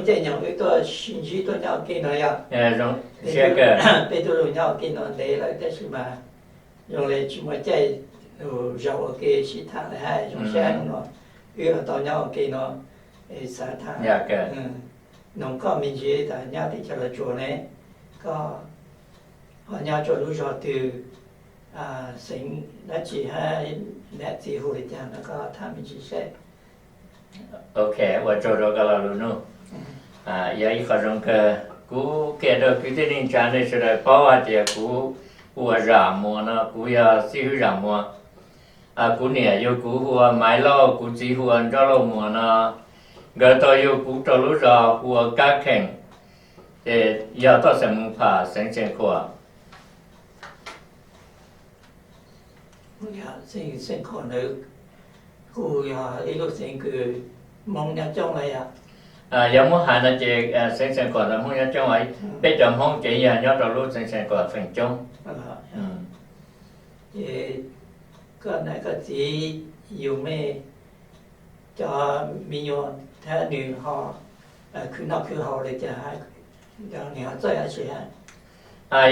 Caij nyoog wb tuaj sib ntsib tuaj nyob ua ke no yog, peb tuaj nyob ua ke no ntev lawm tab sis mas zoo li tsis muaj caij zaum ua ke sib tham li hais zoo sab no, wb ho tau nyob ua ke no, xav tham noog koj me ntsis tas nyob teb chaws Los Tsuas ne, koj ho nyob rau lub zos twg, xeev dab tsi hab niam txiv hu li cas no koj tham me ntsis seb. Ok, ua tsaug rau koj lo lus nug. Yog ib qho zoo kawg, kuv qhia rau kwv tij neej tsa nej sawv daws paub hais tias kuv hu ua Zam Muas no, kuv yog xib hwb Zam Muas. Kuv niam yug kuv hu ua Maiv Lauj, kuv txiv hu ua Nraub Lauj Muas no, nkawd tau yug kuv rau lub zos hu ua Kab Kheem, ces yog toj xeem Moos Pham, xeev Xeev Khuam. Xeev Khuam ntawd kuj yog ib lub xeev kws Hmoob nyob coob los yog? Yog muab hais no ces xeev Xeev Khuam ntawd Hmoob nyob coob, peb cov Hmoob ces yog nyob rau lub xeev Xeev Khuam feem coob. Ces koj niam koj txiv yug mej cov me nyuam thiab nws ho khwv noj khwv haus li cas, nws ho txawj dab tsi?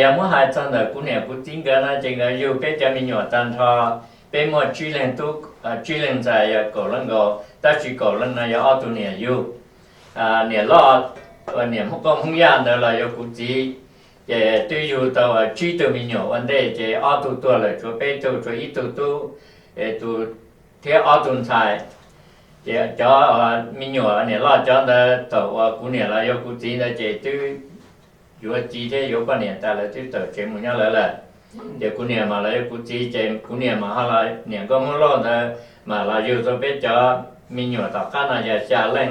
Yog muab hais txog ntawm kuv niam kuv txiv nkawd no ces nkawd yug peb cov me nyuam tag nrho, peb muaj tsib leeg tub, tsib leeg ntxhais yog kaum leej nkaus, tab sis kaum leej no yog ob tug niam yug. Niam loj, niam Hmoob Kooj Hmoob Yaj ntawd los yog kuv txiv, ces twb yug tau tsib tug me nyuam ua ntej ces ob tug tuag lawm tshuav peb tug, tshuav ib tug tub, tus thiab ob tug ntxhais. Ces cov me nyuam niam loj cov ntawd thaum uas kuv niam los yog kuv txiv ntawd ces twb yuav txiv thiab yuav poj niam tas lawv twb tawm tsev mus nyob lawv lawm. Ces kuv niam mas los yog kuv txiv ces kuv niam mas ho los niam nkauj Hmoob Lauj ntawd mas los yug tau peb cov me nyuam tom qab no yog xya leej,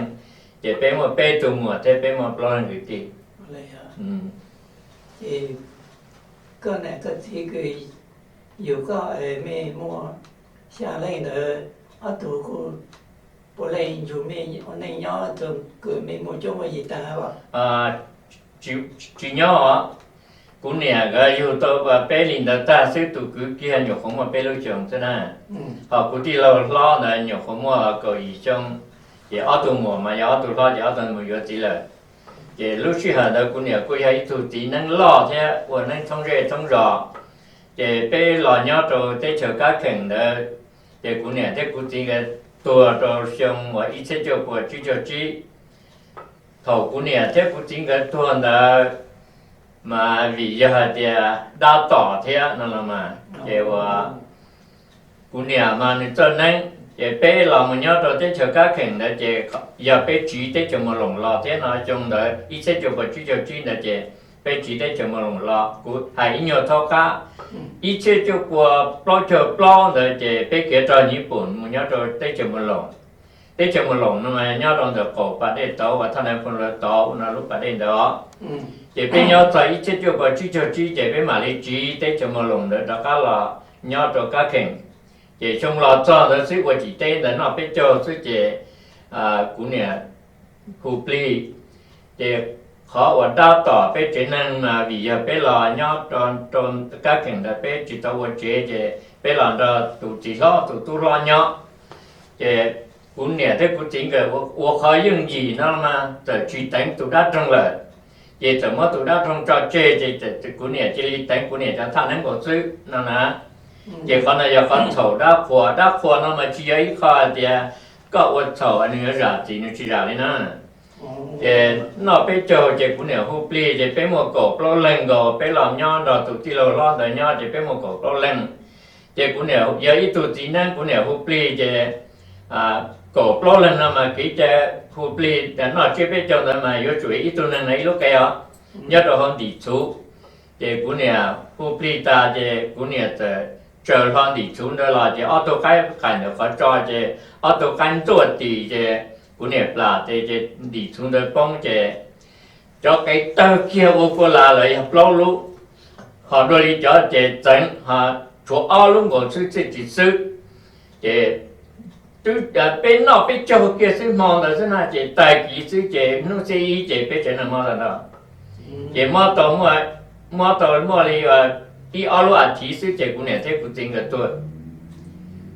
ces peb muaj peb tug muam thiab peb muaj plaub leeg kwv tij. Ces koj niam koj txiv kws yug koj mej muaj xya leej ntawd, ob tug kuj puav leej nrug mej ua neej nyob, kws mej muaj cuab muaj yig tag los? Tsis nyob os. Kuv niam nkawd yug tau peb li ntawd tag xwb, tus kwv kiag nyuam qhuav muaj peb lub xyoos xwb na. Ho kuv tij laug hlob ntawd nyuam qhuav muaj kaum yim xyoo, ces ob tug muam mas yog ob tug hlob ces ob tug mus yuav txiv lawm. Ces lub sij hawm ntawd kuv niam kuj yog ib tug txiv neeb loj thiab ua neeb thoob zej thoob zos. Ces peb los nyob rau teb chaws Kab Kheem ntawd, ces kuv niam thiab kuv txiv nkawd tuag rau xyoo uas ib txhiab cuaj puas tsib caug tsib. Thaum kuv niam thiab kuv txiv nkawd tuag ntawd mas vim yog hais tias dab tom thiab no los mas, ces uas kuv niam mas nws txawj neeb, ces peb los mus nyob rau teb chaws Kab Kheem ntawd ces yog peb tsiv teb chaws Moos Loos los thiab no, xyoo ntawd ib txhiab cuaj puas tsib caug tsib ntawd ces peb tsiv teb chaws Moos Loos los. Kuv hais ib nyuag thaub qab, ib txhiab cuaj puas plaub caug plaub ntawd ces peb khiav rau Nyij Pooj mus nyob rau teb chaws Moos Loos. Teb chaws Moos Loos no mas nyob rau ntawm qaum pas dej tauv uas thaj nais phoo lawv tod ua no lub pas dej ntawd os. Ces peb nyob txog ib txhiab cuaj puas tsib caug tsib ces peb mam li tsiv teb chaws Moos Loos ntawd rov qab los nyob rau Kab Kheem. Ces xyoo los txog ntawd xwb ua tsis teb ntawd noj peb caug xwb ces kuv niam hu plig. Ces qhov uas dab tom peb tsev neeg mas vim yog peb los nyob rau Kab Kheem ntawd peb tsis tau ua tsev ces peb los nrog tus txiv hlob tus tub hlob nyob. Ces kuv niam thiab kuv txiv nkawd ua qhov yooj yim no mas txawm tsis teev tus dab roog lawm, ces txawm muab tus dab roog tso tseg ces kuv niam cia li teev kuv niam cov thaj neeb nkaus xwb no na. Ces qhov no yog qhov txhaum dab qhuas. Dab qhuas no mas tsis yog ib qho hais tias koj ua txhaum nws yuav zam txim, nws tsis zam li na. Ces noj peb caug ces kuv niam hu plig ces peb muaj kaum plaub leeg nkaus, peb los nyob nrog tus tij laug hlob ntawd nyob ces peb muaj kaum plaub leeg. Ces kuv niam yog ib tug txiv neeb, kuv niam hu plig ces kaum plaub leeg no mas kev cai hu plig noj tsiab peb caug ntawd mas yuav tsum ib tug neeg no ib lub qe os, nyob rau hauv ntim txhuv. Ces kuv niam hu plig tas ces kuv niam txawm tsaws hlo ntim txhuv ntawd los ces ob tug qaib qais ntawm qhov tso ces ob tug qaib ntxuaj tim ces kuv niam plam tes ces ntim txhuv ntawd poob ces cov qe tawg kiag ua kua las lawm yog plaub lub, ho dua li cov ces txeev ho tshuav ob lub nkaus xwb txij tsis xwb. Ces twb peb noj peb caug kiag xwb hmo ntawd xwb na ces tag kis xwb ces hnub xiab ib ces peb tsev neeg mob tag nrho. Ces mob tau, mob tau muaj li ib ob lub as thiv xwb ces kuv niam thiab kuv txiv nkawd tuag.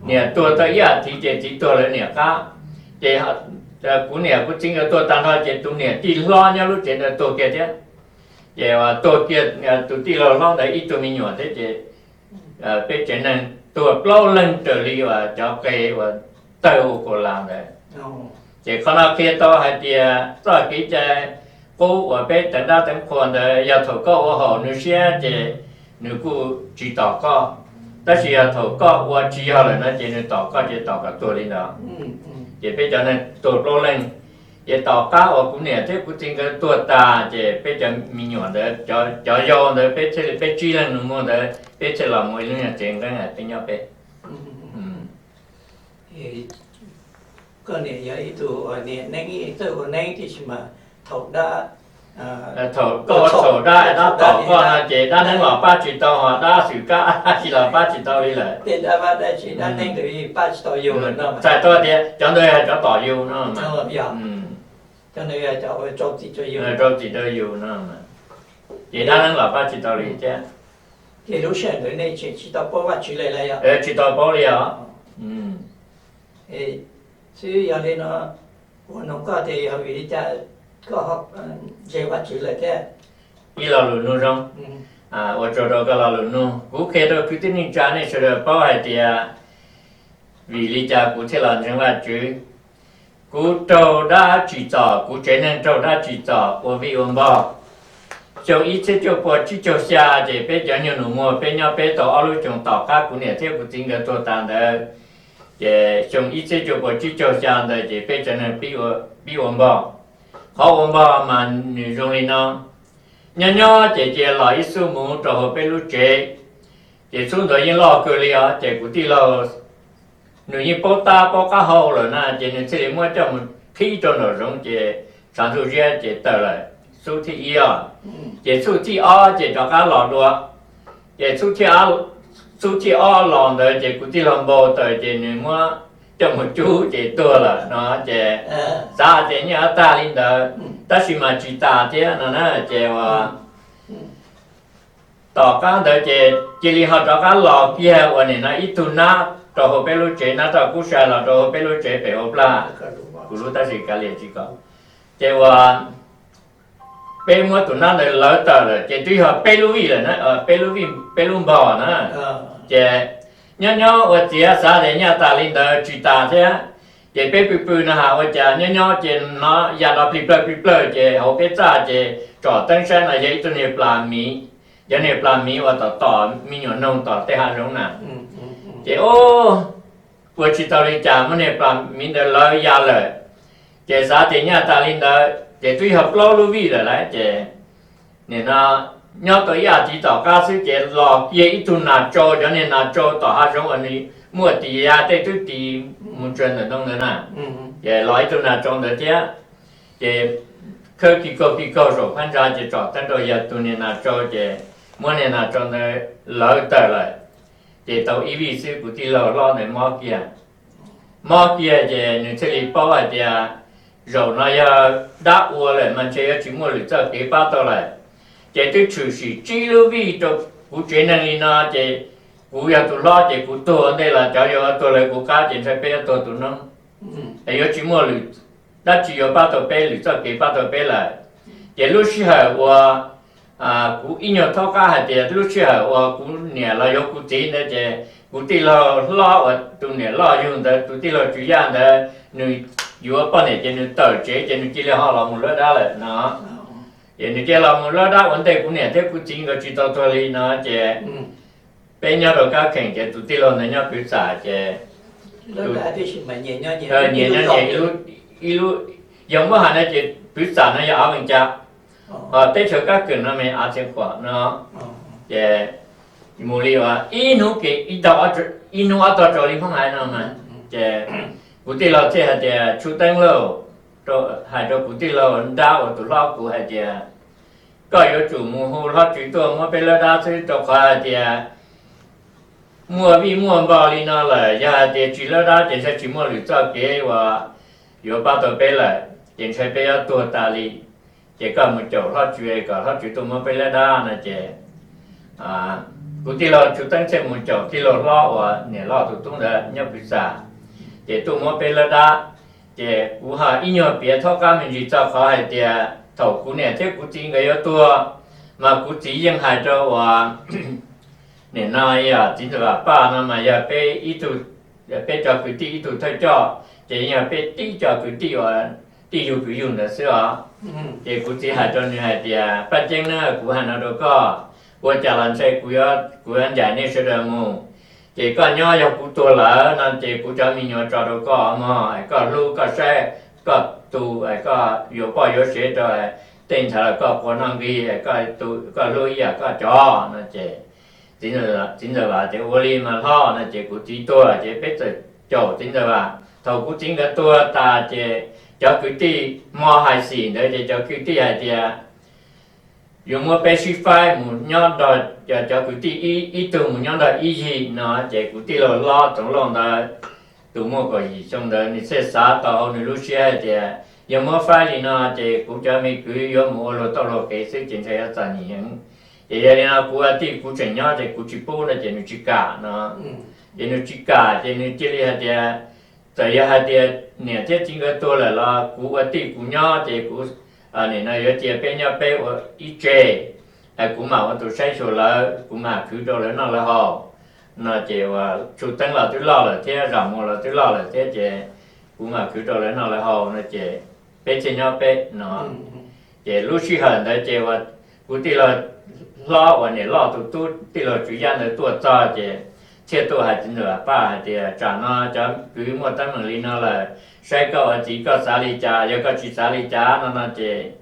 Niam tuag tau ib as thiv ces txiv tuag lawv niam qab. Ces kuv niam kuv txiv nkawd tuag tag nrho ces tus niam tij hlob nyob lub tsev ntawd tuag kiag thiab. Ces tuag kiag tus tij laug hlob ntawd ib tug me nyuam thiab ces peb tsev neeg tuag plaub leeg raws li uas cov qe uas tawg ua kuas las ntawd. Ces qhov no qhia tau hais tias txoj kev cai qub uas peb teev dab teev qhua ntawd yog thaum koj ua haum nws siab ces nws kuj tsis tom koj, tab sis yog thaum koj ua tsis yog lawm no ces nws tom koj ces tom kom tuag li ntawd. Ces peb cov neeg tuag plaub leeg, ces tom qab uas kuv niam thiab kuv txiv nkawd tuag tas ces peb cov me nyuam ntawd, cov yau ntawd peb thiaj li, peb tsib leeg nus muag ntawd peb thiaj los muaj ib lub nyuag tsev nqeeb peb nyob peb. Koj niam yog ib tug uas niam neeb txawj ua neeb tiam sis mas thaum dab, thaum koj ua thaum dab, dab tom koj no ces dab neeb los pab tsis tau, ho dab xwm kab dab tsi los pab tsis tau li lawm. Tej dab vaj dab tsi dab neeb ntawd pab tsis tau yus lawm no. Txhais tau tias cov ntawd yog cov tom yus no mas. Cov ntawd yog cov rau txim rau yus, rau txim rau yus no, ces dab neeb los pab tsis tau li thiab. Ces lub sij hawm ntawd nej tseem tsis tau paub Vajtswv li los yog? Tsis tau paub li os. Xwb yog li no, ua no koj tias yog vim li cas koj ho ntseeg Vajtswv lawm thiab? Ib lo lus nug zoo, ua tsaug rau koj lo lus nug. Kuv qhia rau kwv tij neej tsa nej sawv daws paub hais tias vim li cas kuv thiaj los ntseeg Vajtswv. Kuv raug dab tsim txom, kuv tsev neeg raug dab tsim txom ua vij ua npog. Xyoo ib txhiab cuaj pua tsib caug xya ces peb cov nyuag nus muag peb nyob peb tau ob lub xyoos tom qab kuv niam thiab kuv txiv nkawd tuag tas ntawd. Ces xyoo ib txhiab cuaj pua tsib caug xya ntawd ces peb cov neeg pib ua npog. Qhov ua npog mas nws zoo li no: nyob nyob ces cia los ib xub mus rau hauv peb lub tsev. Ces xub ntawd yeej loj kawg li os, ces kuv tij laug nws yeej paub tab paub qab hau lawm na, ces nws thiaj li muab coj mus qhib rau nraum zoov ces tshav ntuj ziab ces tawm lawm xub thib ib os. Ces xub thib ob ces rov qab los dua, ces xub thib ob los ntawd ces kuv tij laug npau taws ces nws muab coj mus cub ces tuag lawm no. Ces xav hais tias nyaj tag li ntawd, tab sis mas tsis tas thiab no na. Ces uas tom qab ntawd ces cia li ho rov qab los kiag uas nim no ib tug nab rau hauv peb lub tsev, nab roj kub sai los rau hauv peb lub tsev pem hauv plag, kuv lub tab sis kav liam tsis kom. Ces uas peb muab tus nab ntawd lawv tawm lawm ces twb yog peb lub vij lawm na, peb lub vij, peb lub npog na. Ces nyob nyob ua ciav xav tias nyaj tas li ntawd tsis tas thiab, ces peb pw pw no has ua cas nyob nyob ces no ya do plig plawg plig plawg ces hauv peb txaj ces tsom teeb saib no yog ib tug niag plas miv, cov niag plas miv uas tom tom me nyuam noog tom tej hav zoov na. Ces ua tsis tau li cas muab niag plas miv ntawd lawv ya lawm. Ces xav tias nyaj tas li ntawd ces twb yog plaub lub vij lawm lauj. Ces nim no nyob tau ib as thiv tom qab xwb ces los kiag ib tug nas tsau, cov niag nas tsau tom hav zoov uas nws muaj tis ya tej twb tis mus tsaws ntawm ntoo ntawd na. Ces los ib tug nas tsau ntawd thiab, ces khawb ki kaug ki kaug saum phab ntsa ces tsom teeb rau yog tus niag nas tsau ces muab niag nas tsau ntawd lawv tawm lawm. Ces tau ib vij xwb kuv tij laug hlob ntawd mob kiag. Mob kiag ces nws thiaj li paub hais tias zaum no yog dab ua lawm mas ntshe yuav tsis muaj lwm txoj kev pab tau lawm. Ces twb tshwm sim tsib lub vij rau kuv tsev neeg li no ces kuv yog tus hlob ces kuv tuag ua ntej los cov yuav tuag lawv kuv qab ces ntshe peb yuav tuag tu noob. Es yuav tsis muaj lwm dab tsi yuav pab tau peb, lwm txoj kev pab tau peb lawm. Ces lub sij hawm uas kuv ib nyuag thaub qab hais tias lub sij hawm uas kuv niam los yuav kuv txiv ntawd ces kuv tij laug hlob uas tus niam loj yug ntawd, tus tij laug Tswv Yaj ntawd nws yuav poj niam ces nws tawm tsev ces nws cia li ho los mus lawb dab lawm no. Ces nws cia los mus lawb dab ua ntej kuv niam thiab kuv txiv nkawd tsis tau tuag li no ces peb nyob rau Kab Kheem ces tus tij laug ntawd nyob Pwv Txam ces nyias nyob nyias ib lub, ib lub, yog muab hais no ces Pwv Txam no yog Av Vees Cas, teb chaws Kab Kheem no mas Av Txeev Khuam no. Ces mus li uas ib hnub ke ib tog, ib hnub ob tog tsaus li Hmoob hais no mas. Ces kuv tij laug thiaj hais tias Tshuj Teeb lauj, hais rau kuv tij laug nrab uas tus hlob kuv hais tias koj yuav tsum mus hu hlob Tswv tuaj muab peb lawb dab xwb rau qhov hais tias muaj vij muaj npog li no lawm, yog hais tias tsis lawb dab ces ntshe tsis muaj lwm txoj kev uas yuav pab tau peb lawm, ces ntshe peb yuav tuag tas li. Ces koj mus caum hlob Tswv kom hlob Tswv tuaj muab peb lawb dab no ces kuv tij laug Tshuj Teeb thiaj mus caum tij laug hlob uas niam loj tus tub ntawd nyob Pwv Txam, ces tuaj muab peb lawb dab. Ces kuv ho ib nyuag piav thaub qab me ntsis txog qhov hais tias thaum kuv niam thiab kuv txiv nkawd yuav tuag, mas kuv txiv yeej hais rau uas nim no yog txiv ntxawm Vam Paj no mas yog peb ib tug, peb cov kwv tij ib tug thawj coj, ces yeej yog peb tib co kwv tij uas tij yug kwv yug ntawd xwb os. Ces kuv txiv hais rau nws hais tias, Paj Ceeb na, kuv hais no rau koj, ua cas los ntshe kuv yuav, kuv yuav ncaim nej sawv daws mus. Ces koj nyob, yog kuv tuag lawm no ces kuv cov me nyuam tso rau koj mog, koj hlub koj saib, koj tu, koj yuav poj yuav sev rau tej ntxhais los koj quas noj nqi, koj hlub ib yam koj cov no ces txiv ntxawm Vam tias, Ua li mas hlob. No ces kuv txiv tuag ces peb txawm caum txiv ntxawm Vam. Thaum kuv txiv nkawd tuag tas ces cov kwv tij hmo hais xim ntawd ces cov kwv tij hais tias, Yuav muab peb sib faib mus nyob nrog cov kwv tij ib tug mus nyob nrog ib yig no. Ces kuv tij laug hlob Txoov Lauj ntawd, tus muaj kaum yim xyoo ntawd, nws thiaj xav tau hauv nws lub siab hais tias, Yog muab faib li no ces kuv cov me kwv yuav mus ua luag tauj luag kev xwb ces ntshe yuav txom nyem heev. Ces yog li no kuv ua tij kuv tseem nyob ces kuv tsis pub no ces nws tsis kam no. Ces nws tsis kam ces nws cia li hais tias, Txawm yog hais tias niam thiab txiv nkawd tuag lawm los kuv ua tij kuv nyob ces kuv nim no yuav cia peb nyob peb ua ib tse, kuv mam ua tus saib xyuas lawv, kuv mam khwv rau lawv noj lawv haus no. Ces uas tsu teeb los twb loj lawm thiab, zam muas los twb loj lawm thiab ces kuv mam khwv rau lawv noj lawv haus no ces peb thiaj nyob peb no. Ces lub sij hawm ntawd ces uas kuv tij laug hlob uas niam loj tus tub tij laug Tswv Yaj ntawd tuaj txog ces thiaj tuaj hais txiv ntxawm Vam Paj hais tias, Tsam no cov kwv muaj teeb meem li no lawm, saib koj ua txiv koj xav li cas, yog koj tsis xav li cas no no ces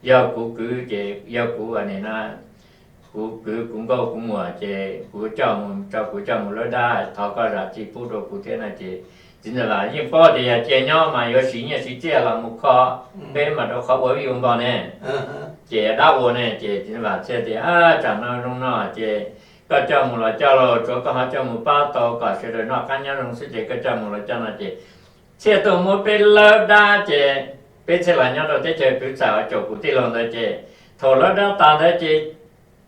yog kuv kwv ces yog kuv ua nim no kuv kwv kuv nkauj kuv muam ces kuv coj mus, tso kuv coj mus lawb dab, thov koj zam txim pub rau kuv thiab no ces txiv ntxawm Vam yeej paub tias yog cia nyob mas yuav siv nyiaj siv txiaj los mus kho peb mas rau qhov ua vij ua npog ne, ces dab ua ne. Ces txiv ntxawm Vam thiaj tias, Tsam no zoo no ces koj coj mus los coj los, tsuav koj ho coj mus pab tau kom sawv daws noj qab nyob zoo xwb ces koj coj mus los coj no ces thiaj tuaj muab peb lawb dab ces peb thiaj los nyob rau teb chaws kwv txawm uas caum kuv tij laug ntawd ces thaum lawb dab tas ntawd ces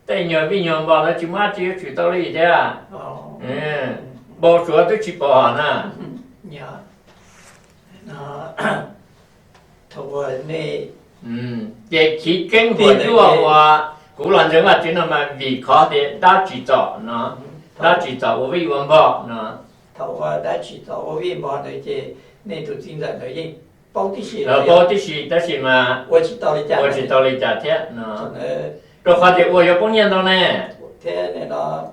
tej nyuag vij nyuag npog ntawd tsis muaj dab tsi yuav tshwm tau li thiab. Npau suav twb tsis pom na. Ces chiv keeb huam yuaj uas kuv los ntseeg Vajtswv no mas vim qhov tias dab tsim txom no, dab tsim txom ua vij ua npog no. Thaum uas dab tsim txom ua vij npog ntawd ces nej tus txiv ntxawm ntawd yeej paub tib si, paub tib si tab sis mas ua tsis tau li cas thiab no. Rau qhov tias ua yuav poob nyiaj ntau ne, thiab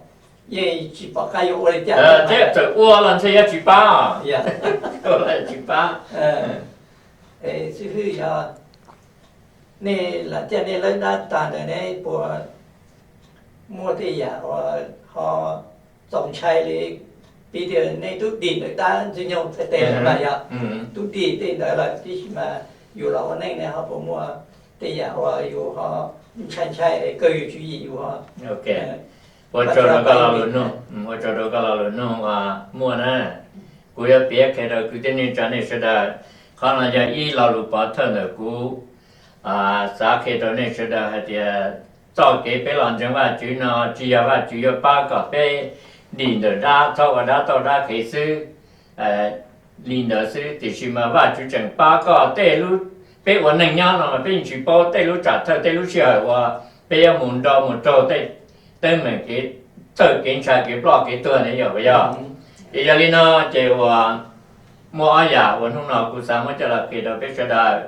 yeej tsis pom qab yuav ua li cas thiab, txawm ua los ntshe yuav tsis pab, ua los tsis pab. Xib hwb, yog nej los coj nej lawb dab tag ntawd nej puas muaj tej yam uas ho txaus ntshai li? Piv tias nej twb dim ntawm dab Ntxwg Nyoog txhais tes lawm mas yog twb dim tej ntawd lawm, tiam sis mas yus los ua neej ne ho puas muaj tej yam uas yus ho ntshai ntshai es kawg yus tswv yim yus ho? Ua tsaug rau koj lo lus nug, ua tsaug rau koj lo lus nug uas muaj na. Kuv yuav piav qhia rau kwv tij neej tsa nej sawv daws, qhov no yog ib lo lus pov thawj ntawm kuv xav qhia rau nej sawv daws hais tias txoj kev peb los ntseeg Vajtswv no tsis yog Vajtswv yuav pab kom peb dim ntawm dab txhob ua dab tauj dab qhev xwb li ntawd xwb, tiam sis mas Vajtswv tseem pab koj tej lub, peb ua neej nyob no mas peb yeej tsis paub tej lub tsam thawj tej lub sij hawm uas peb yuav mus nrau mus raug tej teeb meem kev txawj kev ntshai kev ploj kev tuag ne, yog puas yog? Ces yog li no ces uas muaj ob yam uas hnub no kuv xav muab coj los qhia rau peb sawv daws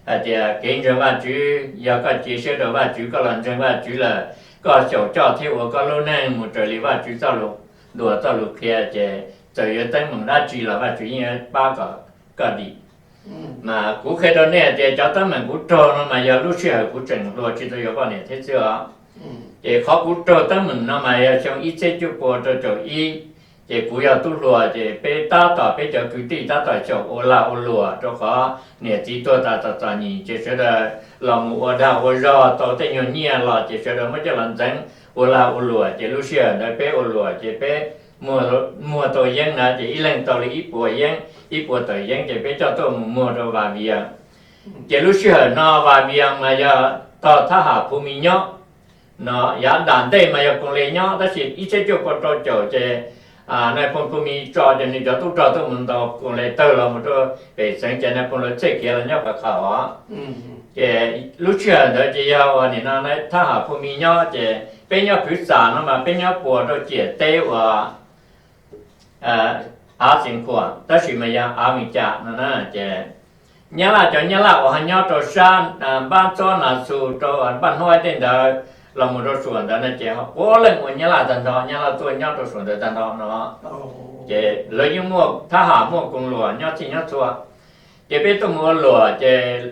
hais tias kev ntseeg Vajtswv, yog koj cia siab rau Vajtswv koj los ntseeg Vajtswv lawm, koj xyaum coj thiab ua koj lub neej mus raws li Vajtswv txoj lus ntuas txoj lus qhia ces txawm yuav teeb meem dab tsi los Vajtswv yeej yuav pab kom koj dim. Mas kuv qhia rau nej hais tias cov teeb meem kuv raug no mas yog lub sij hawm kuv tseem hluas tsis tau yuav poj niam thiab xwb os. Ces qhov kuv raug teeb meem no mas yog xyoo ib txhiab cuaj pua rau caum ib, ces kuv yog tub hluas ces peb tab tom peb cov kwv tij tab tom xyaum ua lag ua luam rau qhov niam txiv tuag tas txom txom nyem ces sawv daws los mus ua dag ua zog tau tej nyuag nyiaj los ces sawv daws muab coj los ntxeev ua lag ua luam ces lub sij hawm ntawd peb ua luam ces peb muag tau yeeb na ces ib leeg tau li ib puas yeeb, ib puas tawm yeeb ces peb coj tuaj mus muag rau Vas Vias. Ces lub sij hawm no Vas Vias mas yog tog thab ham Phu Mi nyob no, yav nram ntej mas yog Koos Les nyob tab sis ib txhiab cuaj pua rau caum ces Nais Phoo Phu Mis tso ces nws cov tub rog tuaj mus ntaus koom le tawg los mus rau pem xeev ces Nais Phoo lawv txhij khiav los nyob Pas Khas os. Ces lub sij hawm ntawd ces yog uas nim no thab ham Phu Mis nyob ces peb nyob Phwv Xam no mas peb nyob puas rau ciam teb uas Av Xeev Khuam tab sis mas yog Av Vees Cas no na. Ces Nyab Laj, cov Nyab Laj uas ho nyob rau sab Npab Txob Nas Xus rau Npaj Hnub tej ntawd los mus rau Suam ntawd no ces puav leej ua Nyab Laj tag nrho, Nyab Laj tuaj nyob rau Suam ntawd tag nrho no. Ces lawv yeej muaj thab ham muaj koom luam nyob txhij nyob txhua. Ces peb tuaj mus ua luam ces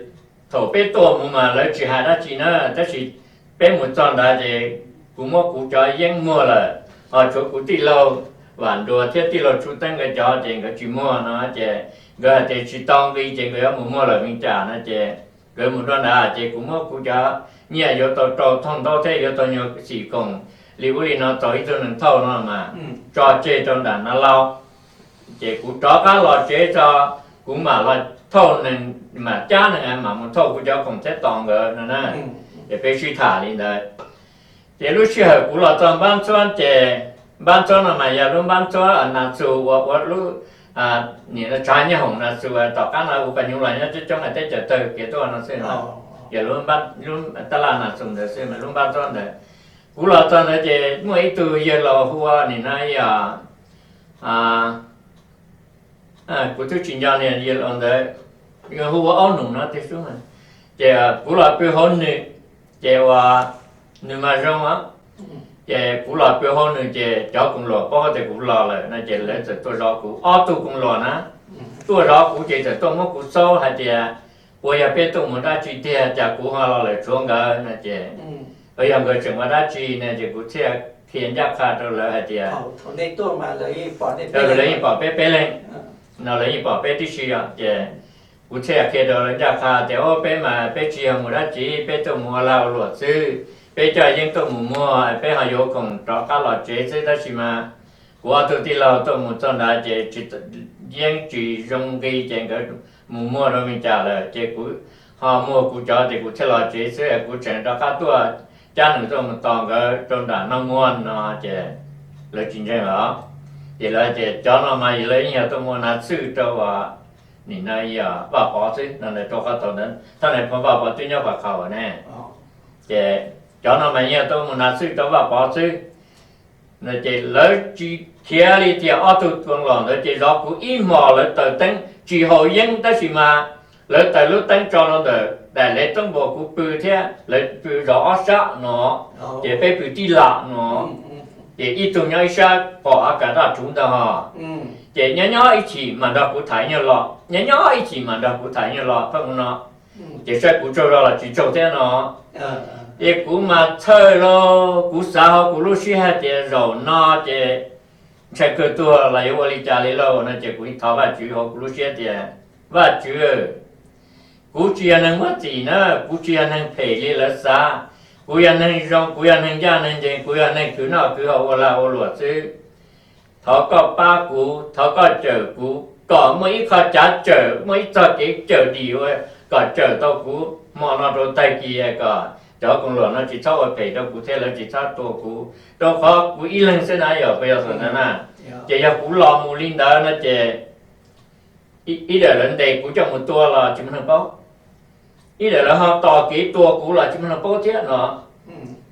thaum peb tuaj mus mas lawv tsis hais dab tsi na, tab sis peb mus txog ntawd ces kuv muab kuv cov yeeb muag lawm, ho tshuav kuv tij laug Vam Nruas thiab tij laug Tsu Teeb nkawd cov ces nkawd tsis muag no ces nkawd hais tias tsis tau nqi ces nkawd yuav mus muag lawm Vees Cas no ces nkawd mus rau ntawd ces kuv muab kuv cov nyiaj yuav tau rau thooj ntaub thiab yuav tau nyuag xim khoom li ub li no txaus ib tug nees thauj no mas tso tseg rau nram Nab Laub. Ces kuv rov qab los tsev tso, kuv mam los thauj nees, mam cab nees mam mus thauj kuv cov khoom thiab tos nkawd no na. Ces peb sib tham li ntawd. Ces lub sij hawm kuv los txog Npab Ntxhuab ces Npab Ntxhuab no mas yog lub Npab Ntxhuab Nas Xus uas ua lub nim no tshav nyob hoom Nas Xus tom qab no ua koj nyob los nyob coob coob teb chaws tawg kev tuaj no xwb no. Ces lub tab laj Nas Xus ntawd xwb mas lub Npab Ntxhuab ntawd. Kuv los txog ntawd ces muaj ib tug yawg laus hu ua nim no yog kuv twb tsis nco niag yawg laus ntawd, hu ua Aub Num no tiag xwb. Ces kuv los pw hauv nws, ces uas nws mas zoo, ces kuv los pw hauv nws ces cov koom luam paub tias kuv los lawm no ces lawv txawm tuaj zov kuv, ob tug koom luam na tuaj zov kuv ces txawm tuaj muab kuv xauj hais tias puas yog peb tuaj mus dab tsi tiag cas kuv ho los lawm tshuav nkawd no ces, yog nkawd tseem ua dab tsi no ces kuv thiaj qhia ncaj qha rau lawv hais tias lawv yeej pom peb peb leeg no, lawv yeej pom peb tib si os. Ces kuv thiaj qhia rau lawv ncaj qha tias o peb mas peb tsis yog mus dab tsi, peb tuaj mus ua lag ua luam xwb, peb coj yeeb tuaj mus muag, peb ho yuav khoom rov qab los tsev xwb, tab sis mas kuv ob tug tij laug tuaj mus txog ntawd ces yeeb tsis zoo nqi ces nkawd mus muag rau Vees Cas lawm ces kuv ho muag kuv cov ces kuv thiaj los tsev xwb, kuv tseem rov qab tuaj cab nws tuaj mus tos nkawd rau nram Naj Muaj no ces lawv tsis ntseeg los. Ces lawv tias cov no mas lawv yeej yog tuaj mus ua nas txhwj rau uas nim no yog Vaj Pov xwb no, rau qhov thaum ntawd thaj nais phoo Vaj Pov twb nyob Pas Khas ne. Ces cov no mas yeej yog tuaj mus nas txhwj rau Vaj Pov xwb no. Ces lawv tsis khiav li tias ob tug koom luam ntawd ces zov kuv ib hmos, lawv taws teeb tsis haus yeeb tab sis mas lawv taws lub teeb tso rau ntawm daim lev toob npuas kuv pw thiab lawv pw zov ob sab no, ces peb pw tij lam no. Ces ib tug nyob ib sab pom a kas daj rhuv ntawd ho, ces nyob nyob ib chim mam nrog kuv tham nyuag los, nyob nyob ib chim mam nrog kuv tham nyuag los pheej ua no. Ces saib kuv tsaug zog los tsis tsaug thiab no. Ces kuv mas txhawj lauj, kuv xav hauv kuv lub siab hais tias zaum no ces ntshai kawg tuag los yuav ua li cas li lauj no ces kuv thov Vajtswv hauv kuv lub siab tias Vajtswv, kuv tsis yog neeg muaj txim na, kuv tsis yog neeg phem li lawv xav, kuv yog neeg zoo, kuv yog neeg ncaj neeg ncees, kuv yog neeg khwv noj khwv haus ua lag ua luam xwb. Thov koj pab kuv, thov koj cawm kuv kom muaj ib qho cav cawm, muaj ib txoj kev cawm dim ua kom cawm tau kuv hmo no rau tag kis kom cov koom luam no tsis txhob ua phem rau kuv thiab lawv tsis txhob tua kuv, rau qhov kuv ib leeg xwb na, yog puas yog txawm ntawd na. Ces yog kuv los mus li ntawd no ces ib daim lawv ntes kuv coj mus tua los tsis muaj neeg paub, ib daim lawv ho tos kev tua kuv los tsis muaj neeg paub thiab no.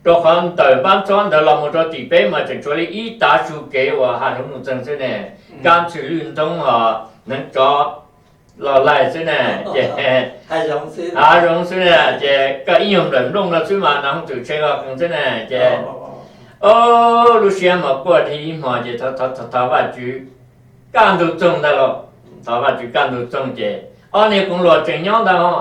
Rau qhov ntawm Npab Ntxhob ntawd los mus rau tim peb mas tseem tshuav li ib tav su kev uas hav zoov nuj txeeg xwb ne, kab ntxhw lwj ntoob ho neev tsov los laig xwb ne, ces hav zoov xwb ne, ces koj ib nyuag nplawm nplooj no xwb mas nas hooj twm tshee los qees xwb ne, ces o lub siab mas quaj dhi ib hmos ces thov Vajtswv kaj ntug txoog ntag lauj. Thov Vajtswv kaj ntug txoog ces ob niag koom luam tseem nyob ntag ho.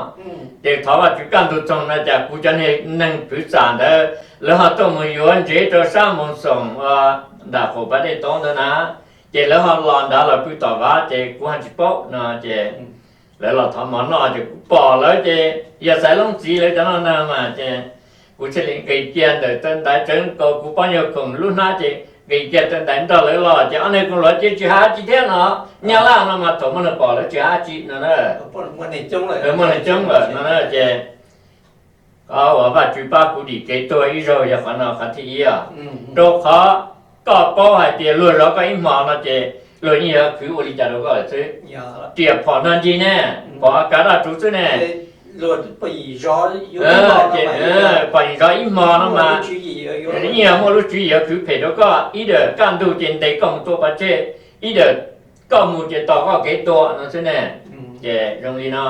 Ces thov Vajtswv kaj ntug txoog no cas kuv cov niag neeg Phwv Xam ntawd lawv ho tuaj mus yuav ntsev rau sab Moos Xoom ua nram qaum pas dej tod ntawd na. Ces lawv ho los nrad los pw tom vaj ces kuv ho tsis paub no ces lawv los thov mov noj ces kuv pom lawv ces yog Xaiv Loob txiv lawv cov no ntag mas ces kuv thiaj li nqis kiag ntawm taw ntaiv tsawv nkaus kuv pob nyuag khoom lub hnab ces nqis kiag taw ntaiv nrog lawv los ces ob niag koom luam ces tsis hais dab tsi thiab no. Nyab Laj no mas thaum muaj neeg pom lawv tsis hais dab tsi no na. Muaj neeg coob lawm no na ces qhov uas Vajtswv pab kuv dim kev tuag ib zaug yog qhov no qhov thib ib os. Rau qhov koj paub hais tias luag zov koj ib hmo no ces luag yeej yuav khwv ua li cas rau koj lawm xwb. Riam phom no ncig ne, phom kav daj rhuv xwb ne. Ces phom yim zov ib hmo no mas yeej yog muaj lub tswv yim yuav khwv phem rau koj, ib daim kaj ntug ces ntes koj mus tua pov tseg, ib daim koj mus ces tos koj kev tua no xwb ne. Ces zoo li no,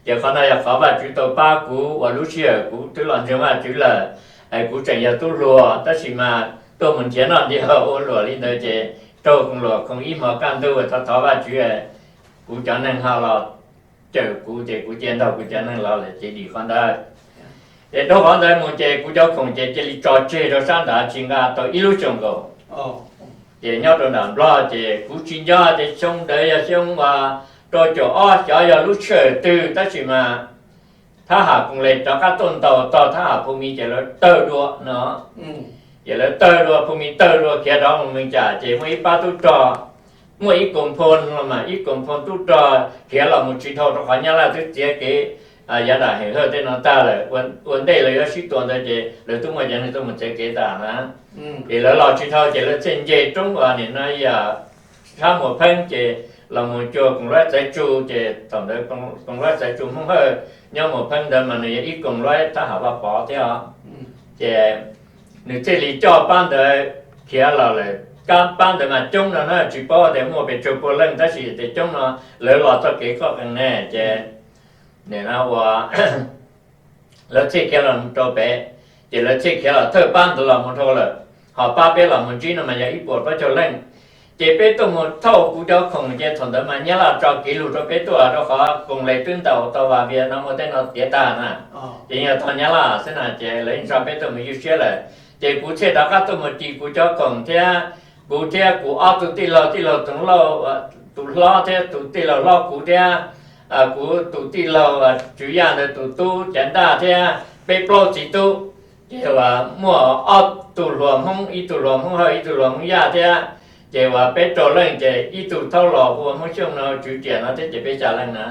ces qhov no yog qhov Vajtswv tau pab kuv uas lub sij hawm kuv twb los ntseeg Vajtswv lawm, es kuv tseem yog tub hluas tab sis mas tuaj mus nrhiav noj nrhiav haus ua luam li ntawd ces raug koom luam khoom ib hmo kaj ntug, thov thov Vajtswv kuv cov neeg ho los cawm kuv ces kuv cia nrog kuv cov neeg los lawm ces dim qhov ntawd. Ces dhau qhov ntawd mus ces kuv cov khoom ces cia li tso tseg rau sab nrad tsis nqa tau ib lub xyoos nkaus. Ces nyob rau nram Nplog ces kuv tsis nco tias xyoo ntawd yog xyoo uas rau caum ob xyov yog lub sij hawm twg tab sis mas thab ham koom les rov qab tuaj ntaus tog thab ham Phu Mis ces lawv tawg dua no. Ces lawv tawg dua, Phu Mis tawg dua khiav rov mus Mees Cas ces muaj ib pab tub rog, muaj ib koom phooj los mas ib koom phooj tub rog khiav los mus tsis dhau rau qhov Nyab Laj twb txiav kev yav nram Heem Hawj tej no tag lawm, ua ntej lawv yuav sib tua ntawd ces lawv twb muaj cov neeg tuaj mus txiav kev tas na. Ces lawv los tsis dhau ces lawv thiaj nce roob uas nim no yog sab Muas Pheeb ces los mus cuag koom luaib Txawv Tsu ces thaum ntawd koom luaib Txawv Tsu Hmoob Hawj nyob Muas Pheeb ntawd mas nws yog ib koom luaib thab ham Vaj Pov thiab os. Ces nws thiaj li coj pab ntawd khiav los lawm. Kab pab ntawd mas coob no na, tsis paub tias muaj pes tsawg pua leej tab sis tias coob no, lawv los txoj kev qoj qees ne ces nim no ua lawv thiaj khiav los rau pem, ces lawv thiaj khiav los thawj pab ntawd los mus dhau lawm. Ho pab peb los mus ntsib no mas yog ib puas plaub caug leej. Ces peb tuaj mus thauj kuv cov khoom ces thaum ntawd mas Nyab Laj tso kev lug rau peb tuaj rau qhov koom les twb ntaus tau Vas Vias no muaj tej no tiav tag na. Ces yog tog Nyab Laj xwb na ces lawv yeej tso peb tuaj mus ywj siab lawm. Ces kuv thiaj rov qab tuaj mus ris kuv cov khoom thiab, kuv thiab kuv ob tug tij laug, tij laug Toov Lauj, tus hlob thiab tus tij laug hlob kuv thiab, kuv tus tij laug Tswv Yaj ntawd tus tub Cav Ntaj thiab peb plaub txiv tub. Ces uas muaj ob tug hluas Hmoob, ib tug hluas Hmoob Hawj, ib tug hluas Hmoob Yaj thiab. Ces uas peb rau leej ces ib tug thaub los hu ua Hmoob Xyooj no, Tswv Riam no thiab ces peb xya leej na.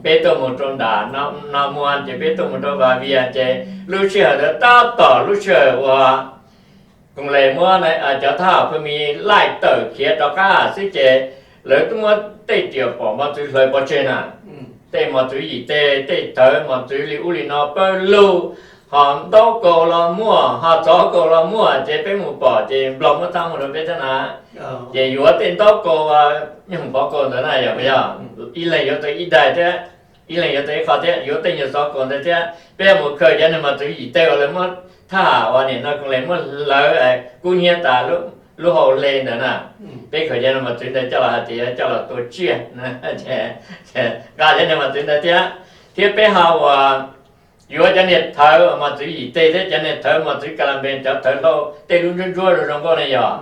Peb tuaj mus rau nram no muag ces peb tuaj mus rau Vas Vias ces lub sij hawm ntawd tab tom lub sij hawm uas koom les muab cov thab ham Phu Mis laij tawm khiav rov qab xwb ces lawv twb muab tej riam phom mos txwv hlawv pov tseg na. Tej mos txwv yim teg, tej thawv mos txwv li ub li no pawg lug, ho ntaub kaus los muaj, ho txov kaus los muaj ces peb mus pom ces Nplog muab thab mus rau peb thiab na. Ces yuav tej ntaub kaus, nyob hoom pov kaus ntawd na yog puas yog, ib leeg yuav tau ib daim thiab, ib leeg yuav tau ib qho thiab, yuav tej nyuag xov kaus ntawd thiab. Peb yuav mus khaws cov niag mos txwv yim teg uas lawv muab thab ham uas nim no koom les muab hlawv kub hnyiab tas lub hau hle ntawd na. Peb khaws cov niag mos txwv ntawd coj los hais tias coj los tua tsiaj, nqa cov niag mos txwv ntawd thiab. Thiab peb ho uas yuav cov niag thawv mos txwv yim teg thiab cov niag thawv mos txwv ka la npe, cov thawv hlau tej lub ntsuab ntsuab zoo zoo nkauj ne yog.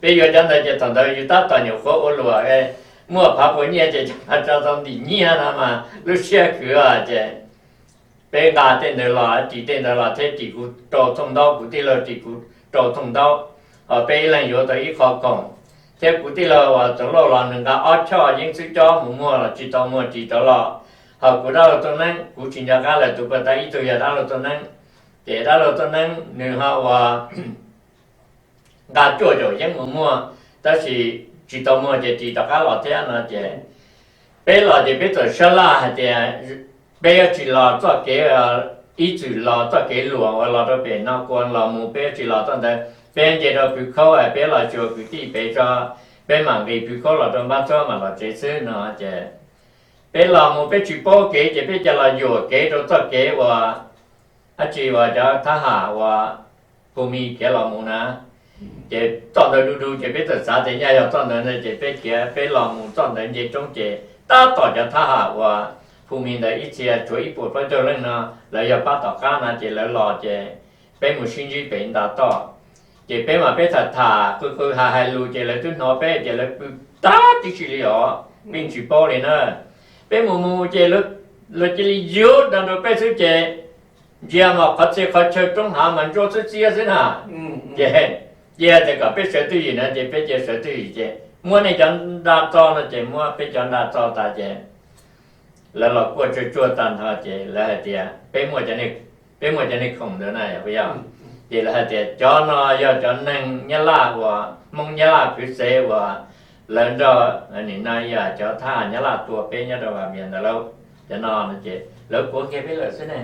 Peb yuav cov ntawd ces thaum ntawd yus tab tom nyuam qhuav ua luam, muaj phav puas nyiaj ces coj los tso tau ntim nyiaj no mas lub siab khwv os. Ces peb nqa tej ntawd los, ris tej ntawd los thiab ris kuv rau thooj ntaub, kuv tij laug ris kuv rau thooj ntaub, ho peb ib leeg yuav tau ib qho khoom. Thiab kuv tij laug uas Txoov Lauj los nws nqa ob choj yeeb xwb cob mus muag los tsis tau muag ris rov los. Ho kuv dab laug Tooj Neeb, kuv tsis nco qab lawm, tus puag ta ib tug yog dab laug Tooj Neeb. Ces dab laug Tooj Neeb nws ho uas nqa cuaj caum yeeb mus muag, tab sis tsis tau muag ces ris rov qab los thiab no ces peb los ces peb txawm sab laj hais tias peb yuav tsis los txoj kev, ib txwm los txoj kev luam uas los rau pem no kua los mus, peb yuav tsis los txoj ntawd, peb nce rau Phuv Khaub, peb los xyuas kwv tij pem tso, peb mam nqis Phuv Khaub los rau Npab Txhuab mam los tsev xwb no ces peb los mus peb tsis paub kev ces peb cia los yuam kev rau txoj kev uas dab tsi uas cov thab ham uas Phu Mis khiav los mus na. Ces txoj ntawd du du ces peb txawm xav tias nyaj yog txoj ntawd ntag ces peb khiav peb los mus txoj ntawd nce roob ces tab tom cov thab ham uas Phu Mis ntawd ib txhia tshuav ib puas plaub caug leej no, lawv yog pab tom qab na ces lawv los ces peb mus sib ntsib pem nta toj. Ces peb mas peb tham tham qw qw hais hais lus ces lawv twb hnov peb ces lawv pw tag tib si li os, peb tsis paub li na. Peb mus mus ces luag cia li yuav dag rau peb xwb ces ntsia mas qhov txhia qhov chaw roob hav mas ntsuab xwb xiab xwb na. Ces cia tias kom peb sawv twj ywm na ces peb cia sawv twj ywm ces muab nej cov nra txo no ces muab peb cov nra txo tas ces lawv los kuaj tsuag tsuag tag nrho ces lawv hais tias peb muaj cov niag khoom ntawd na yog puas yog. Ces lawv hais tias cov no yog cov neeg Nyab Laj uas Hmoob Nyab Laj kwv tsev uas lawv nrog nim no yog cov thab ham Nyab Laj tua peb nyob rau Vaj Mias ntawd lauj. Cov no ces lawv kuav kiag peb lawm xwb ne.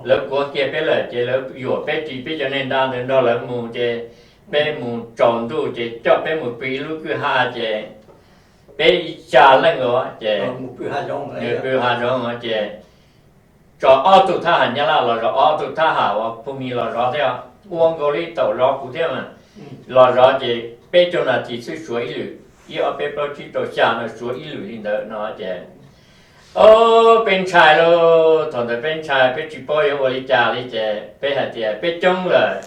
Lawv kuav kiag peb lawm ces lawv yuam peb ris peb cov neeg nra ntawd nrog lawv mus ces peb mus tsaus ntuj ces coj peb mus pw ib lub kwj ha ces peb ib xya leej los ces pw hav zoov ces tso ob tug thab ham Nyab Laj los zov, ob tug thab ham uas Phu Mis los zov thiab, ua nkaus li tau zov kuv thiab mas. Los zov ces peb caug nas this xwb suav ib lwm, ib ob peb plaub tsib rau xya no suav ib lwm li ntawd no ces, o, peb ntshai lauj. Thaum ntawd peb ntshai peb tsis paub yuav ua li cas li ces peb hais tias peb coob lawm,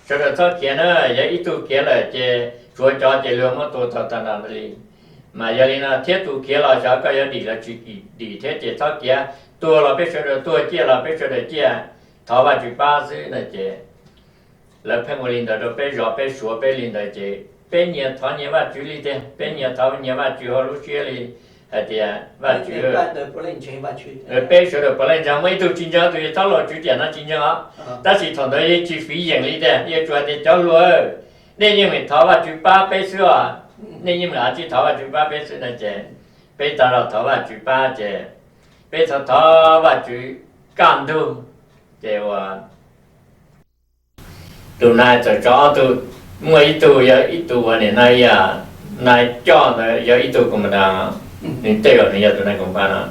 sawv daws txhob khiav na, yog ib tug khiav lawm ces tshuav cov ces luag muab tua tag tag nrho li. Mas yog li no thiab tus khiav los xyov koj yuav dim los tsis dim thiab ces txhob khiav, tuag los peb sawv daws tuag, ciaj los peb sawv daws ciaj, thov Vajtswv pab xwb no ces lawv pheej ua li ntawd rau peb zov peb suav peb li ntawd ces peb nyias thov nyias Vajtswv li tiag, peb nyias thov nyias Vajtswv hauv lub siab li hais tias Vajtswv, peb sawv daws puav leej ntseeg, muaj ib tug tsis ntseeg tus yog thab laug tswv tiam no tsis ntseeg os. Tab sis thaum ntawd yeej tsis fiv yeem li tiag, yeej tsuas hais tias cov hluas, nej yeej meem thov Vajtswv pab peb xwb os, nej yeej meem av tsis thov Vajtswv pab peb xwb no ces peb tau los thov Vajtswv pab ces peb thov thov Vajtswv kaj ntug ces uas tus nais txawm tso ob tug, muaj ib tug yog ib tug uas nim no yog nais coj ntawd yog ib tug koom pas tas, nws tej zaum nws yog tus nais koom pas no,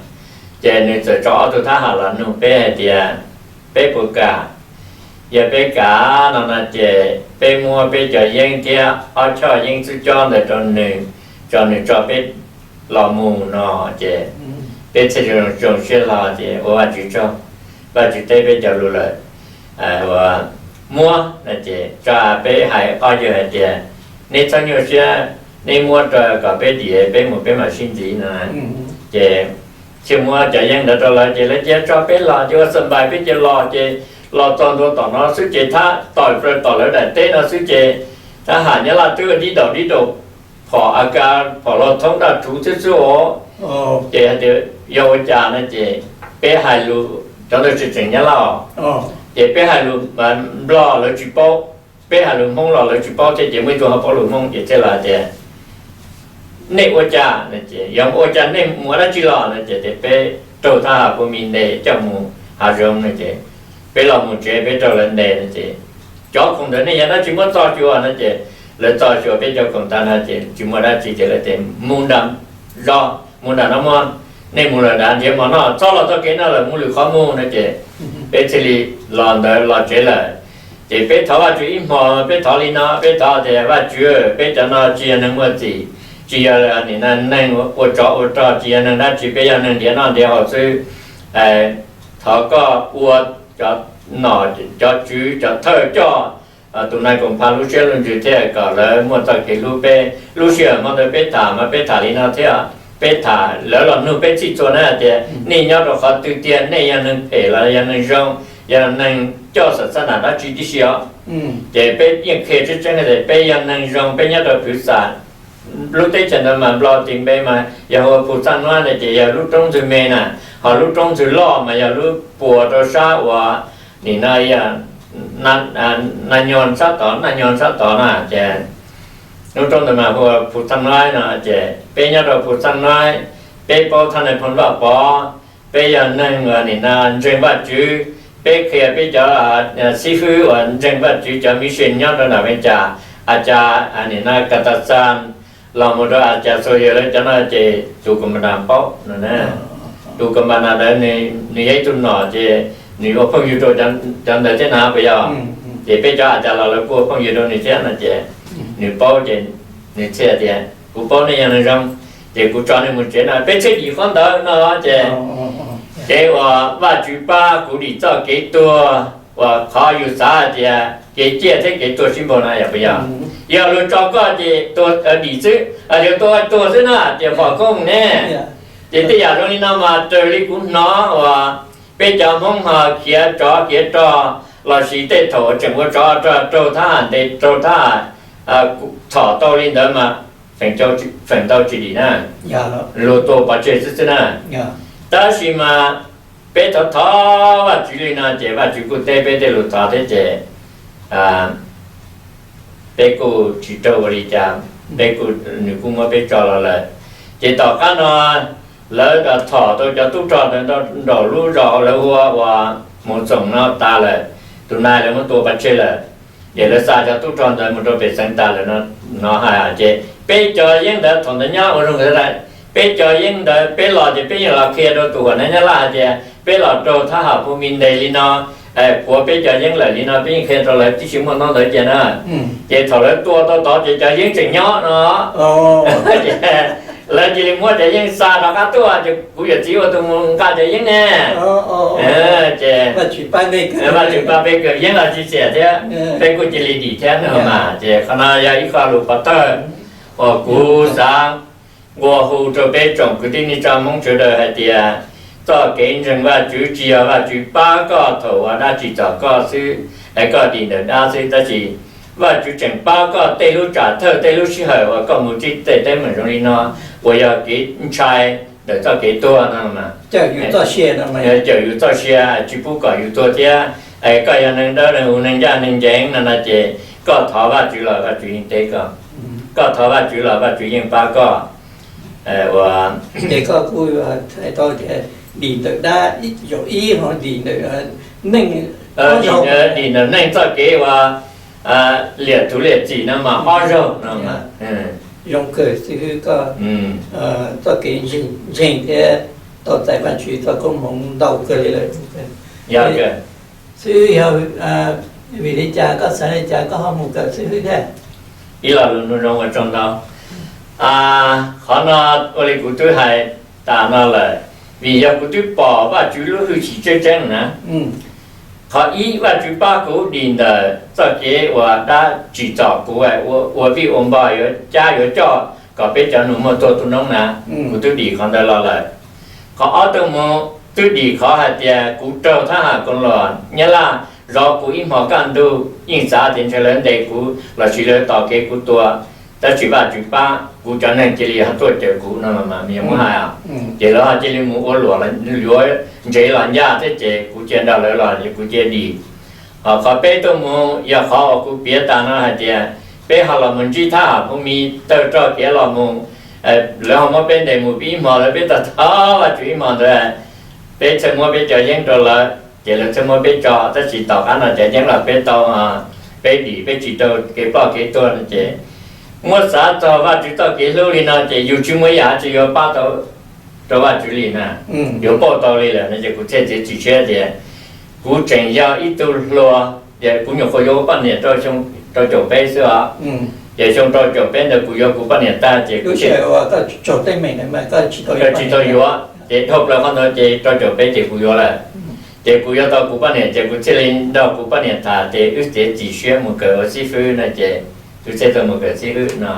ces nws txawm tso ob tug thab ham los nug peb hais tias peb puas kam, yog peb kam no no ces peb muab peb cov yeeb thiab ob choj yeeb xwb cob ntawd rau nws, tso nws tso peb los mus no ces peb thiaj zoo siab hlo ces ua Vajtswv tsaug, Vajtswv teb peb cov lus lawm, uas muab no ces tso peb hais ob yawg hais tias neb txhob nyuaj siab, neb muab rau kom peb dim peb mus peb mam sib ntxiv no. Ces thiaj muab cov yeeb ntawd rau lawv ces lawv cia tso peb los ces ua xas npais peb cia los ces los txog ntua tom no xwb ces thab tom plaws tom lawv daim teb no xwb ces thab ham Nyab Laj twb dib daus dib daus phom AK, phom laug thoob daj rhuv xwb xwb os. Ces hais tias yog ua cas no ces peb hais lus, cov ntawd tseem tseem Nyab Laj os, ces peb hais lus Nplog lawv tsis paub, peb hais lus Hmoob los lawv tsis paub thiab ces muaj ib tug ho paub lus Hmoob ces thiaj los hais tias nej ua cas no ces yog ua cas nej mus ua dab tsi los no ces tias peb raug thab ham Phu Mis ntes coj mus hav zoov no ces peb los mus tsev peb raug lawv ntes no ces cov khoom ntawd nej yog dab tsi muab txo xyuas no ces lawv txo xyuas peb cov khoom tag no ces tsis muaj dab tsi ces lawv tias mus nram zos, mus nram no muaj, nej mus lawm nrad nrhiav mov noj, txhob los txoj kev no lawm, mus lwm qhov mus no ces peb thiaj li los ntawd los tsev lawm. Ces peb thov Vajtswv ib hmo, peb thov li no, peb thov tias Vajtswv, peb cov no tsis yog neeg muaj txim, tsis yog nim no neeg ua tsov ua rog, tsis yog neeg dab tsi, peb yog neeg nrhiav noj nrhiav haus xwb. Thov koj ua cov nom cov tswv cov thawj coj tus nais koom pas lub siab lub ntsws thiab kom lawv muaj txoj kev hlub peb. Lub sij hawm hmo ntawd peb tham mas peb tham li no thiab, peb tham lawv los nug peb txhij txhua na tias nej nyob rau qhov twg tiag, nej yog neeg phem los yog neeg zoo, yog neeg coj xam xab nam dab tsi tib si os. Ces peb yeej qhia tseeb tseeb tias peb yog neeg zoo, peb nyob rau Phwv Xam. Lub teb chaws ntawd mas Nplog tis npe mas yog hu ua Phu Txaj Nuab na ces yog lub roob ntxwg me na, ho lub roob ntxwg loj mas yog lub puas rau sab uas nim no yog Naj Nyog sab tod, Naj Nyog sab tod na ces lub roob ntawd mas hu ua Phu Txaj Nuab no ces peb nyob rau Phu Txaj Nuab, peb paub thaj nais phoo Vaj Pov, peb yog neeg uas nim no ntseeg Vajtswv, peb qhia peb cov xib fwb uas ntseeg Vajtswv cov mission nyob rau nram Vees Cas, a cas nim no Kas Tas Xas los mus rau a cas Xos Yas lawv cov no ces tus Kas Mas Nas paub no na. Tus Kas Mas Nas ntawd nws yog ib tug nom ces nws ua phooj ywg rau cov ntawd thiab na puas yog? Ces peb cov a cas los lawv kuj ua phooj ywg rau nws thiab no ces nws paub ces nws thiaj tias kuv paub nej yog neeg zoo, ces kuv tso nej mus tsev no, peb thiaj dim qhov ntawd no ces, ces uas Vajtswv pab kuv dim txoj kev tuag uas qhov yus xav hais tias kev ciaj thiab kev tuag sib npaug no yog puas yog? Yog luag tso koj ces dim xwb, yog tuag tuag xwb na, tias pom koob ne. Ces tej yam zoo li no mas raws li kuv hnov uas peb cov Hmoob ho khiav tsov khiav rog lossis tej thaum tseem ua tsov rog raug thab ham ntes raug thab ham txhom tau li ntawd mas feem ntau tsis dim na, luag tua pov tseg xwb xwb na. Tab sis mas peb thov thov Vajtswv li no ces Vajtswv kuj teb peb tej lus thov thiab ces peb kuj tsis raug ua li cas, peb kuj, nws kuj muab peb tso los lawm. Ces tom qab no lawv thom tau cov tub rog ntawd nraum lub zos lawv hu ua Mus Txoom no tas lawm, tus nai lawv muab tua pov tseg lawm. Ces lawv xa cov tub rog ntawd mus rau pem xeev tas lawm no hais. Ces peb cov yeeb ntawd thaum ntawd nyob ua zoo nkawd, peb cov yeeb ntawd peb los ces peb yeej los qhia rau tus huam nab Nyab Laj hais tias peb los raug thab ham Phu Mi ntes li no, puav peb cov yeeb lawm li no, peb yeej qhia rau lawv tib si muaj ntaub ntawv cia na. Ces thaum lawv tua tau tod ces cov yeeb tseem nyob no, lawv cia li muab cov yeeb xa rov qab tuaj ces kuv yawm txiv ua tus mus nqa cov yeeb ne. Ces Vaj Tswv pab peb kawg, yeeb los tsis xiam thiab, peb kuj cia li dim thiab no mas. Ces qhov no yog ib qho lus pov thawj uas kuv xav nqua hu rau peb tsoom kwv tij neej tsa Hmoob sawv daws hais tias txoj kev ntseeg Vaj Tswv tsis yog Vaj Tswv pab koj thaum uas dab tsim txom koj xwb, es koj dim ntawm dab xwb, tab sis Vaj Tswv tseem pab koj tej lub tsam thawj tej lub sij hawm uas koj mus txij tej teeb meem zoo li no uas yog kev ntshai ntawm txoj kev tuag no, cawm yus txoj sia tsis pub kom yus tuag thiab. Koj yog neeg dawb neeg huv neeg ncaj neeg ncees no no ces koj thov Vaj Tswv los Vaj Tswv yeej teb koj, koj thov Vaj Tswv los Vaj Tswv yeej pab koj. Ua ces koj kuj hais tau tias dim ntawm dab zaum ib, ho dim ntawm neej, dim ntawm neej txoj kev uas liam thuv liam txim no mas ob zaug no. Zoo kawg xib hwb koj txoj kev ntseeg thiab tau txais Vaj Tswv txoj koob hmoov ntau kawg li lawm. Xib hwb yog vim li cas koj xav li cas koj ho mus kawm xib hwb thiab? Ib lo lus nug zoo ua tsaug ntau. Qhov no ua li kuv twb hais tas no lawm, vim yog kuv twb pom Vaj Tswv lub hwj chim tseeb tseeb na. Qhov ib, Vaj Tswv pab kuv dim ntawm txoj kev uas dab tsim txom kuv, ua vij ua npog yuav cab yuav coj kom peb cov nus muag tuag tu noob na, kuv twb dim qhov ntawd los lawm. Qhov ob, tuaj mus twb dim qhov hais tias kuv raug thab ham koos los Nyab Laj zov kuv ib hmo kaj ntug, yeej xav tias ntshe lawv ntes kuv los sis lawv tos kev kuv tua, tab sis Vaj Tswv pab kuv cov neeg cia li ho tuaj cawm kuv no mas muab hais. Ces lawv ho cia li mus ua luam yuav ntsev los ncaj thiab ces kuv cia nrog lawv los kuv cia dim. Ho qhov peb, tuaj mus yog qhov uas kuv piav tas no hais tias peb ho los mus ntsib thab ham Phu Mi taug roj kev los mus, lawv ho muab peb ntes mus peb ib hmo ntawd, peb tau thov Vaj Tswv ib hmo ntawd, peb thiaj muab peb cov yeeb rau lawv, ces lawv thiaj muab peb tso, tab sis tom qab no cov yeeb los peb tau, peb dim peb tsis raug kev ploj kev tuag no ces muab xav txog Vaj Tswv txoj kev hlub li no ces yus tsis muaj ib yam dab tsi yuav pab tau rau Vaj Tswv li na, yuav pauj tau li lawm no ces kuv thiaj txiav txim siab tias kuv tseem yog ib tug hluas, ces kuv nyuam qhuav yuav ua poj niam rau xyoo rau caum peb xwb os. Ces xyoo rau caum peb ntawd kuv yuav kuv poj niam tag ces kuv tsis tau yuav, ces dhau plaws qhov ntawd ces rau caum peb ces kuv yuav lawm. Ces kuv yuav tau kuv poj niam ces kuv thiaj li nrog kuv poj niam tham ces wb txiav txim siab mus kawm ua xib fwb no ces wb thiaj tau mus kawm xib fwb no.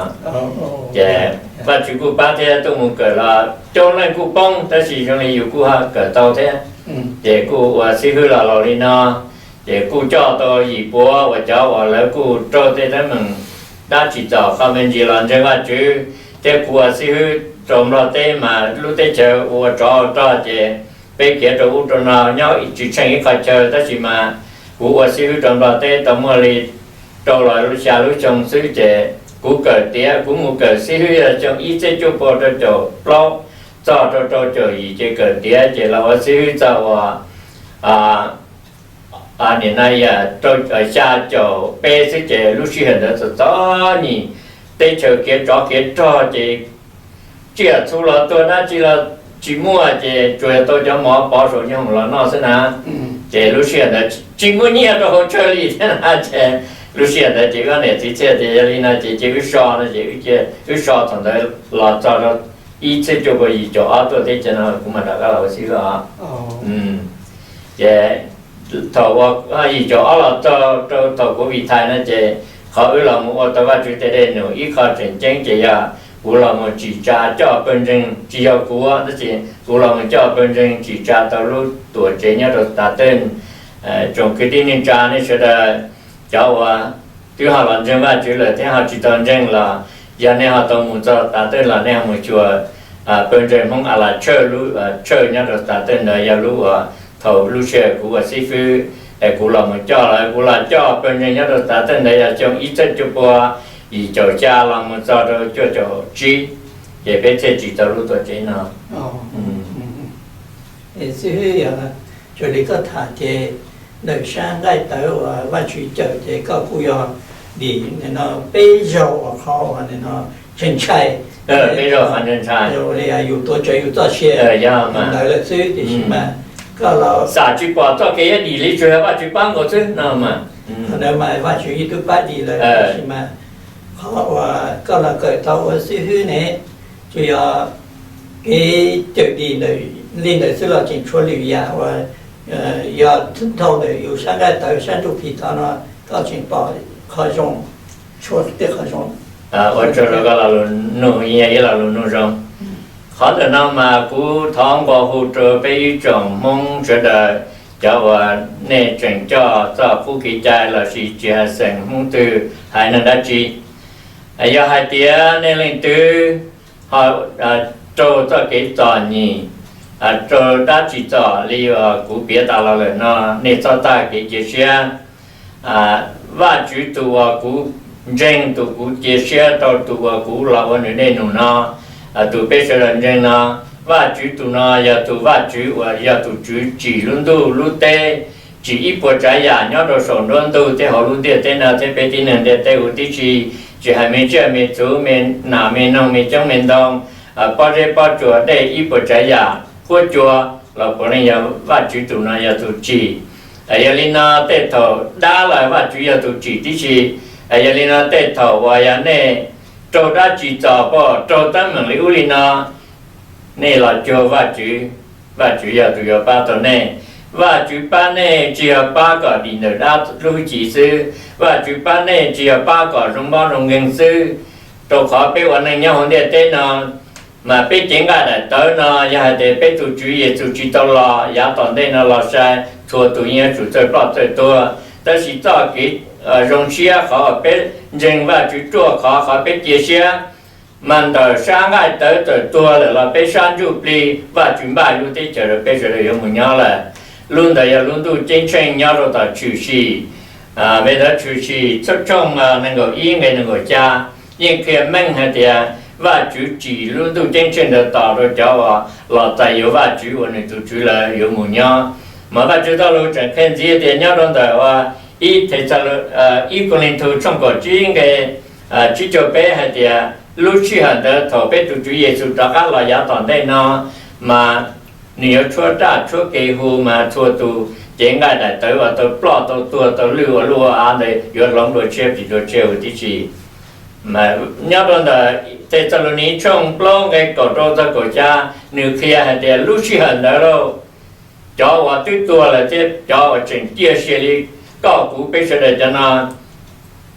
Ces Vaj Tswv kuj pab thiab tuaj mus kawm los coob leej kuj poob tab sis zoo li yus kuj ho kawm tau thiab. Ces kuj ua xib fwb los laus li no, ces kuj coj tau yim puav uas cov uas lawv kuj raug tej teeb meem dab tsim txom qhov me ntsis los ntseeg Vaj Tswv, thiab kuv ua xib fwb rau Nplog teb mas lub teb chaws ua tsov ua rog ces peb khiav rau ub rau no nyob tsis tsheej ib qho chaw tab sis mas kuv ua xib fwb rau Nplog teb tau muaj li rau los xya lub xyoo xwb ces kuv kawm tiav, kuv mus kawm xib fwb yog xyoo ib txhiab cuaj pua rau caum plaub txog rau rau caum yim ces kawm tiav ces los ua xib fwb txog uas nim no yog xya caum peb xwb ces lub sij hawm ntawd txom txom nyem, teb chaws khiav tsov khiav rog ces tsiaj txhu los tuag dab tsi los tsis muaj ces tsuas yog tau cov mov pov saum nyoog los noj xwb na. Ces lub sij hawm ntawd tsis muaj nyiaj rau hauv tsawg li thiab na ces lub sij hawm ntawd ces wb ob niam txiv thiaj tias yog li no ces cia wb so no ces wb so thaum ntawd los txog rau ib txhiab cuaj pua yim caum ob tuaj teb chaws no kuv mam rov qab los ua xib fwb os. Ces thaum yim caum ob los txog rau thaum kuv vim thais no ces qhov wb los mus ua tau Vaj Tswv tej dej num ib qho tseem ceeb ces yog kuv los mus tsim tsa coj pawg ntseeg, tsis yog kuv tab sis kuv los mus coj pawg ntseeg tsim tsa tau lub tuam tsev nyob rau Tav Tawj. Tsoom kwv tij neej tsa nej sawv daws cov uas twb ho los ntseeg Vaj Tswv lawm thiab ho tsis tau ntseeg los yog nej ho tau mus txog Tav Tawj los nej ho mus xyuas pawg ntseeg Hmoob A Las Tshawj, lub tshawj nyob rau Tav Tawj ntawd yog lub uas thaum lub sij hawm kuv ua xib fwb Es kuv los mus coj lawv, kuv los coj pawg ntseeg nyob rau tav tej ntawd yog xyoo ib txhiab cuaj pua yim caum xya los mus txog rau cuaj caum tsib, ces peb thiaj tsim tau lub tuam tsev no. Xib hwb, yog raws li koj tham ces ntawm sab nqaij tawv uas Vajtswv cawm ces koj kuj yog dim no peb zaug uas qhov uas nim no ntshai ntshai, peb zaug qhov ntshai ntshai, yus tuav tsawv yus txoj sia ntawd lawm xwb tiam sis mas koj los xam tsis pom txoj kev yuav dim li, tsuas yog Vajtswv pab nkaus xwb no mas. Qhov ntawd mas Vajtswv yeej twb pab dim lawm tiam sis mas qhov uas koj los kawm tau ua xib hwb ne, tsuas yog kev cawm dim ntawm li ntawd xwb los tseem tshuav lwm yam uas yog thib dhau ntawm yus sab nqaij tawv sab ntsuj plig tod no koj tseem pom qhov zoo, tshuav tej qhov zoo. Ua tsaug rau koj lo lus nug, ib lo lus nug zoo. Qhov ntawm no mas kuv thov nqua hu rau peb ib tsoom Hmoob sawv daws, cov uas nej tseem coj txoj qub kev cai lossis tsis hais xeem Hmoob twg haiv neeg dab tsi, yog hais tias nej leej twg ho raug txoj kev txom nyem, raug dab tsi txom li uas kuv piav tas los lawm no, nej txhob tag kev cia siab. Vajtswv tus uas kuv ntseeg, tus kuv cia siab rau, tus uas kuv los ua nws dej num no, tus peb sawv daws ntseeg no, Vajtswv tus no yog tus Vajtswv uas yog tus Tswv tsim lub ntuj lub teb, tsim ib puas tsav yam nyob rau saum nruab ntug thiab hauv lub ntiaj teb no thiab peb tib neeg ntiaj teb huv tib si, tsis hais me tsiaj me txhu, me nas me noog, me coob me ntoo, pob zeb pob tsuas, dej, ib puas tsav yam, huab cua, los puav leej yog Vajtswv tus no yog tus tsim. Yog li no tej thaum dab los Vajtswv yog tus tsim tib si. Yog li no tej thaum uas yog nej raug dab tsi txom pom, raug teeb meem li ub li no, nej los cuag Vajtswv, Vajtswv yog tus yuav pab tau nej. Vajtswv pab nej tsis yog pab kom dim ntawm dab lub hwj chim xwb, Vajtswv pab nej tsis yog pab kom zoo mob zoo nkeeg xwb. Rau qhov peb ua neej nyob hauv ntiaj teb no, mas peb cev nqaij daim tawv no yog hais tias peb tus Tswv Yexus tsis tau los yav tom ntej no los sai, txhua tus yeej yuav tsum txawj ploj txawj tuag. Tab sis txoj kev zoo siab qhov uas peb ntseeg Vajtswv ruaj khov, qhov peb cia siab, mas ntawm sab nqaij tawv txawm tuag lawm los peb sab ntsuj plig Vajtswv npaj lub teb chaws rau peb sawv daws yuav mus nyob lawm. Lub ntawd yog lub ntuj ceeb tsheej nyob rau tom Tshwm Sim. Ve ntawd Tshwm Sim tshooj nees nkaum ib nqe nees nkaum xya yeej qhia meej hais tias Vajtswv tsim lub ntuj ceeb tsheej ntawd tos rau cov uas los txais yuav Vajtswv ua nws tus Tswv lawm yuav mus nyob. Mas Vajtswv txoj lus tseem qhia ntxiv tias nyob rau ntawm uas ib Thexalaunikes, ib Kuv Leej Thus tshooj kaum tsib nqe tsib caug peb hais tias lub sij hawm ntawd thaum peb tus Tswv Yexus rov qab los yav tom ntej no, mas nws yuav tshuab raj tshuab kev hu mas txhua tus cev nqaij daim tawv uas tau ploj tau tuag tau lwj ua luaj ua av ntawd yuav hloov dua tshiab plig dua tshiab huv tib si. Nyob rau ntawm Thexalaunikes tshooj plaub nqe kaum rau txog kaum xya, nws qhia hais tias lub sij hawm ntawd lauj, cov uas twb tuag lawm thiab cov uas tseem ciaj sia li koj kuv peb sawv daws cov no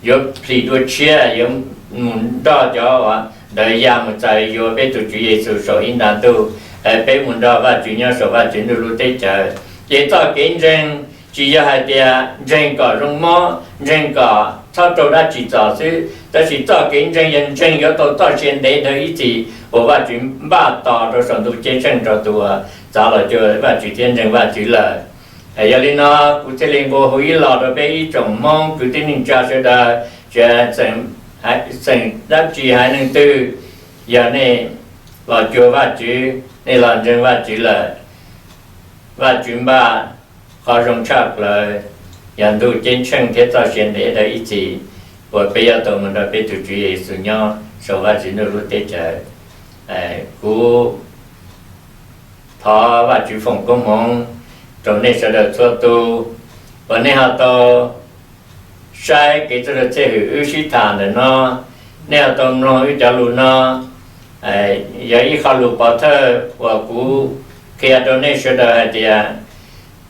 yuav plig dua tshiab, yuav mus nrog cov uas ntawd ya mus txais yuav peb tus Tswv Yexus saum ib nta ntuj, peb mus nrog Vajtswv nyob saum Vajtswv ntuj lub teb chaws. Ces txoj kev ntseeg tsis yog hais tias ntseeg kom zoo mob, ntseeg kom txhob raug dab tsi txom xwb, tab sis txoj kev ntseeg yog ntseeg yuav tau txoj sia ntev dhawv ib txhis uas Vajtswv npaj tos rau saum ntuj ceeb tsheej rau tus uas txav los cuag Vajtswv thiab ntseeg Vajtswv lawm. Yog li no kuv thiaj li nqua hu ib los rau peb ib tsoom Hmoob kwv tij neej tsa sawv daws, tsis hais xeem dab tsi haiv neeg twg, yog nej los cuag Vajtswv, nej los ntseeg Vajtswv lawm, Vajtswv npaj qhov zoo tshaj plaws, yog ntuj ceeb tsheej thiab txoj sia ntev dhawv ib txhis uas peb yuav tau mus nrog peb tus Tswv Yexus nyob saum Vajtswv ntuj lub teb chaws. Kuv thov Vajtswv foom koob hmoov rau nej sawv daws txhua tus uas nej ho tau saib kev txhua txhia hwm wb sib tham ntawm no, nej ho tau mloog wb cov lus no. Yog ib qho lus pov thawj uas kuv qhia rau nej sawv daws hais tias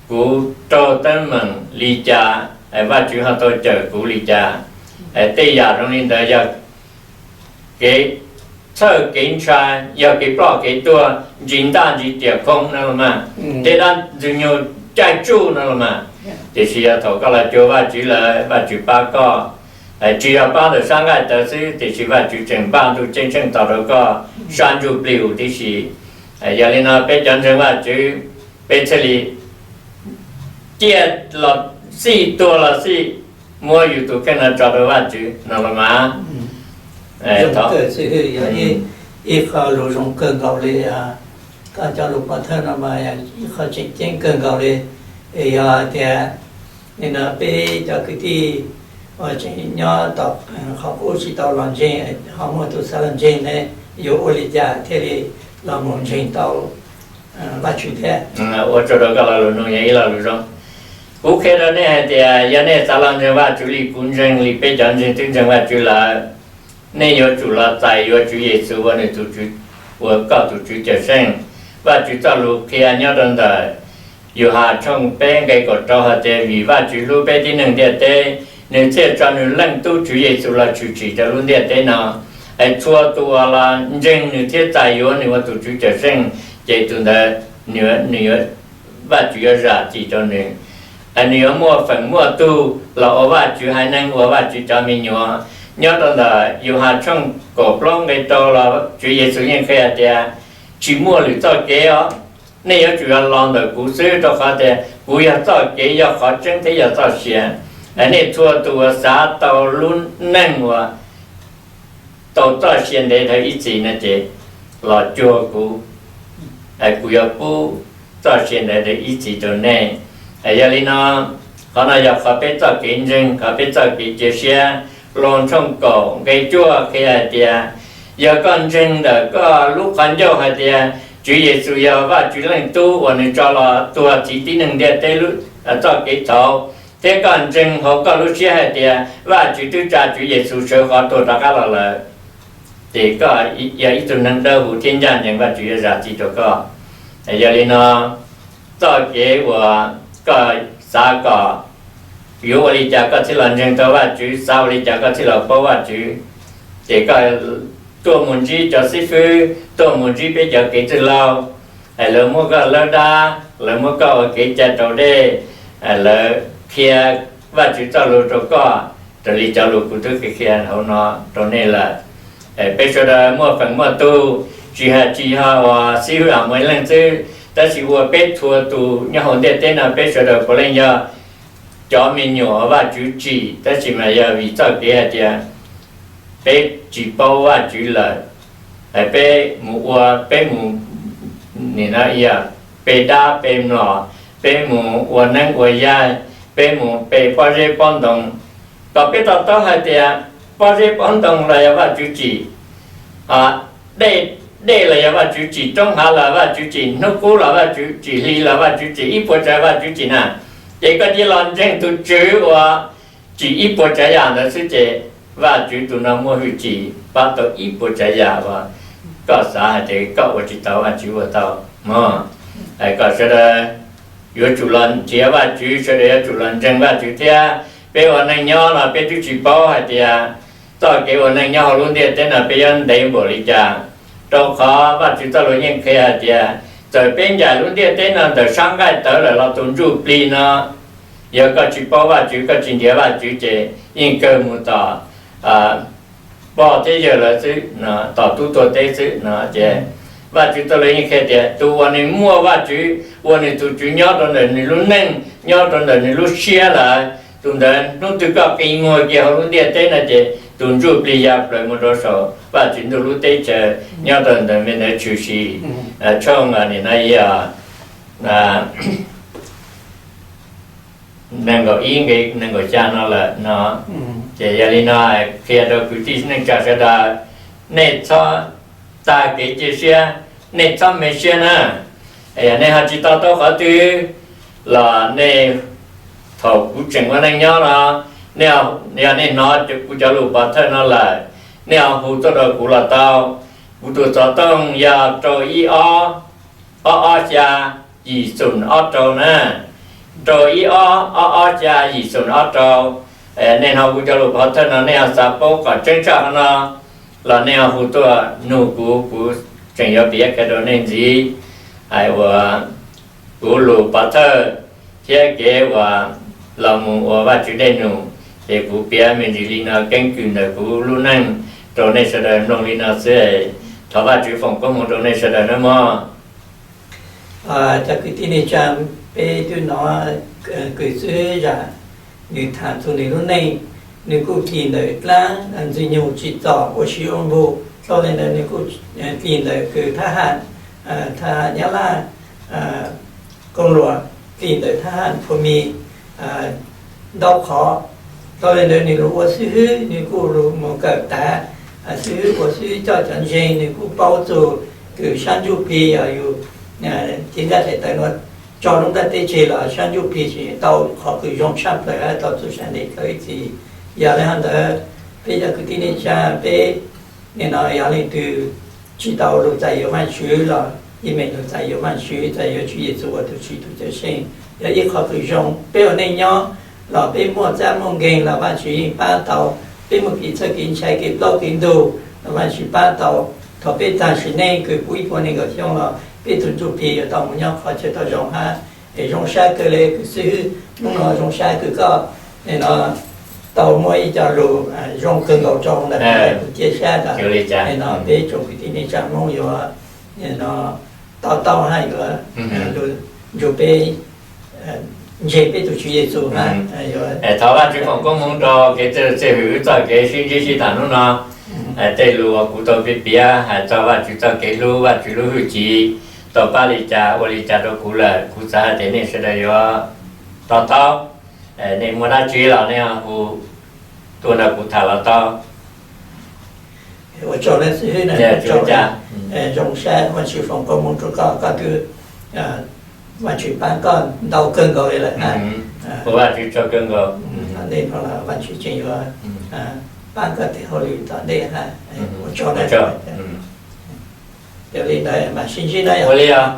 kuv raug teeb meem li cas, Vajtswv ho tau cawm kuv li cas. Tej yam zoo li ntawd yog kev txhawj kev ntshai, yog kev ploj kev tuag, ntsis ntaj ntsis riam khoo no los mas, tej dab ntxwg nyoog caij tsuj no los mas. Tiam sis yog thaum koj los cuag Vajtswv lawm, Vajtswv pab koj, tsis yog pab ntawm sab nqaij tawv xwb, tiam sis Vajtswv tseem npaj ntuj ceeb tsheej tos rau koj sab ntsuj plig huv tib si. Yog li no peb cov ntseeg Vajtswv, peb thiaj li ciaj los xij tuag los xij muab yus tus kheej no tso rau Vajtswv no los mas. Ib qho lus zoo kawg nkaus li, koj cov lus pov thawj no mas ib qho tseem ceeb kawg nkaus li. Yog hais tias nim no peb cov kwv tij uas tseem nyob tom qhov qub tsis tau los ntseeg, ho muaj tus xav los ntseeg ne, yuav ua li cas thiaj li los mus ntseeg tau Vajtswv thiab? Ua tsaug rau koj lo lus nug, yog ib lo lus zoo. Kuv qhia rau nej hais tias yog nej xav los ntseeg Vajtswv li kuv ntseeg, li peb cov ntseeg twb ntseeg Vajtswv lawm, nej yuav tsum los txais yuav Tswv Yexus ua nws tus Tswv, ua koj tus Tswv Cawmseej. Vajtswv txoj lus qhia nyob rau ntawm Yauhas tshooj peb nqe kaum rau hais tias vim Vajtswv hlub peb tib neeg ntiaj teb, nws thiaj tso nws leej Tub Tswv Yexus los tshwm sim rau lub ntiaj teb no. Es txhua tus uas los ntseeg nws thiab txais yuav nws ua tus Tswv Cawmseej, ces tus ntawd nws, Vajtswv yuav zam txim rau nws, es nws yuav muaj feem muaj tug los ua Vajtswv haiv neeg, ua Vajtswv cov me nyuam. Nyob rau ntawm Yauhas tshooj kaum plaub nqe rau los Tswv Yexus yeej qhia hais tias tsis muaj lwm txoj kev os, nej yuav tsum yog los ntawm kuv xwb, rau qhov tias kuv yog txoj kev, yog qhov tseeb thiab yog txoj sia. Es nej txhua tus uas xav tau lub neej uas tau txoj sia ntev dhawv ib txhis no ces los cuag kuv, kuv yuav pub txoj sia ntev dhawv ib txhis rau nej. Yog li no, qhov no yog qhov peb txoj kev ntseeg, qhov peb txoj kev cia siab. Loos tshooj kaum nqe cuaj qhia hais tias yog koj ntseeg ntawm koj lub qhov ncauj hais tias Tswv Yexus yog Vajtswv leej Tub uas nws tso los tuag txhiv tib neeg ntiaj teb txoj kev txhaum, thiab koj ntseeg hauv koj lub siab hais tias Vajtswv twb tsa Tswv Yexus sawv qhov tuag rov qab los lawm, ces koj yog ib tug neeg dawb huv thiab ncaj ncees, Vajtswv yuav zam txim rau koj. Yog li no, txoj kev uas koj xav kom yuav ua li cas koj thiaj los ntseeg tau Vajtswv, xav ua li cas koj thiaj los paub Vajtswv, ces koj tuaj mus ntsib cov xib fwb, tuaj mus ntsib peb cov kev txwj laug, lawv muab koj lawb dab, lawv muab koj ua kev cai raus dej, lawv qhia Vajtswv txoj lus rau koj, raws li cov lus kuv twb qhia qhia hauv no rau nej lawm. Peb sawv daws muaj feem muaj tug, tsis hais tsis yog uas xib hwb As Muas ib leeg xwb, tab sis ua peb txhua tus nyob hauv ntiaj teb no peb sawv daws puav leej yog cov me nyuam Vajtswv tsim, tab sis mas yog vim txoj kev hais tias peb tsis paub Vajtswv lawm, peb mus ua, peb mus nim no yog pe dab pe mlom, peb mus ua neeb ua yaig, peb mus pe pob zeb pob ntoo. Kom peb to taub hais tias pob zeb pob ntoo los yog Vajtswv tsim, dej los yog Vajtswv tsim, roob hav los Vajtswv tsim, hnub qub los Vajtswv tsim, hli los Vajtswv tsim, ib puas tsav Vajtswv tsim na. Ces koj cia los ntseeg tus Tswv uas tsim ib puas tsav yam ntawd xwb ces Vajtswv tus no muaj hwj chim pab tau ib puas tsav yam uas koj xav hais tias koj ua tsis tau Vajtswv ua tau mog. Kom sawv daws yuav tsum los nrhiav Vajtswv, sawv daws yuav tsum los ntseeg Vajtswv thiab. Peb ua neej nyob no peb twb tsis paub hais tias txoj kev ua neej nyob hauv lub ntiaj teb no peb yuav ntev npaum li cas, rau qhov Vajtswv txoj lus yeej qhia hais tias txawm peb ncaim lub ntiaj teb no ntawm sab nqaij tawv lawm los tus ntsuj plig no, yog koj tsis paub Vajtswv, koj tsis nrhiav Vajtswv ces yeej kawg mus tom pog thiab yawg lawv xwb, tom tub tuag teb xwb no ces Vajtswv txoj lus yeej qhia tias tus uas nws muaj Vajtswv ua nws tus Tswv nyob rau ntawm nws lub neej, nyob rau ntawm nws lub siab lawm, tus ntawd hnub twg koj qi muag kiag hauv lub ntiaj teb no ces tus ntsuj plig ya plaws mus rau saum Vajtswv ntuj lub teb chaws nyob rau ntawm me ntawd tshwm sim. Tshooj nim no yog nees nkaum ib nqe nees nkaum xya no lawm no. Ces yog li no qhia rau kwv tij neej tsa sawv daws, nej txhob tag kev cia siab, nej txhob me siab na. Yog nej ho tsis to taub qhov twg los nej, thaum kuv tseem ua neej nyob no, yog nej hnov kuv cov lus pov thawj no lawm, nej ho hu tuaj rau kuv los tau. Kuv tus xov tooj yog rau ib ob, ob ob xya, yim xoom ob rau na. Rau ib ob, ob ob xya, yim xoom ob rau. Nej hnov kuv cov lus pov thawj no nej ho xav paub kom tseeb tshaj qhov no los nej ho hu tuaj nug kuv, kuv tseem yuav piav qhia rau nej ntxiv. Hais uas kuv lus pov thawj thiab kev uas los mus ua Vajtswv dej num, ces kuv piav me ntsis li no keeb kwm ntawm kuv lub neej rau nej sawv daws mloog li no xwb. Thov Vajtswv foom koob hmoov rau nej sawv daws nawb mog. Cov kwv tij neej tsa, peb twb hnov kwv txwv zam nws tham txog nws lub neej, nws kuj dlim ntawm dlaab Ntxwg Nyoog tsim txom ua si ua npug. Dhau li ntawd nws kuj dlim ntawm kws thab ham, thab ham Nyab Laj, kooj luam, dlim ntawm thab ham Phua Mis ntau qhov. Dhau li ntawd nws lug ua xib hwb, nws kuj lug mus kawm tav xib hwb, ua xib hwb coj cov ntseeg, nws kuj paub txug kws sab ntsuj plig. Yog yus txiv ntaj daim tawv nuav tso lub ntiaj teb tseg los sab ntsuj plig tseem tau qhov kws zoo tshaj plaws hab tau txug sab ntev kawg ib txhis. Yog li hov ntawd peb cov kwv tij neej tsa peb nim no yog leej twg tsis tau lug txais yuav Vaajtswv los ib me lug txais yuav Vaajtswv, txais yuav Tswv Yexus ua tug Tsim tug Cawm Seej. Yog ib qhov kws zoo, peb ua neej nyob los peb muaj txaj muaj nkeeg los Vaajtswv yeej pab tau. Peb muaj kev txhawj kev ntshai kev plaub kev ntug los Vaajtswv pab tau. Thaum peb tag sim neej kws puv ib puas nees nkaum xyoo los peb tug ntsuj plig yuav tau mus nyob qhov chaw tau zoo hab. Es zoo sab kawg le kws xib hwb, hnub no zoo sab kws koj nim no tau muab ib co lug zoo kawg nkaus rau ntawm kuv ciaj sab tas. Nim no peb tsoom kwv tij neej tsa Hmoob yuav nim no to taub hab yuav lug nrug peb ntseeg peb tug Tswv Yexus hab. Thov Vaajtswv foom koob hmoov rau kev txawj hwm wb txoj kev sib ntsib sib tham hnub no. Tej lus uas kuv tau piav piav hais txog Vaajtswv txoj kev hlub, Vaajtswv lub hwj chim tau pab li cas ua li cas rau kuv lawm, kuv xav hais tias nej sawv daws yuav to taub. Nej muaj dab tsi los nej hu tuaj nrog kuv tham los tau. Ua tsaug, zoo sab, Vaajtswv foom koob hmoov rau koj, koj twb, Vaajtswv paab koj ntau kawg nkaus li lawm hab. Ua Vaajtswv tsaug kawg nkaus. Tom ntej no los Vaajtswv tseem yuav paab koj tej hauj lwm tom ntej hab. Ua tsaug. Yog li ntawd mam sib ntsib na. Ua li os.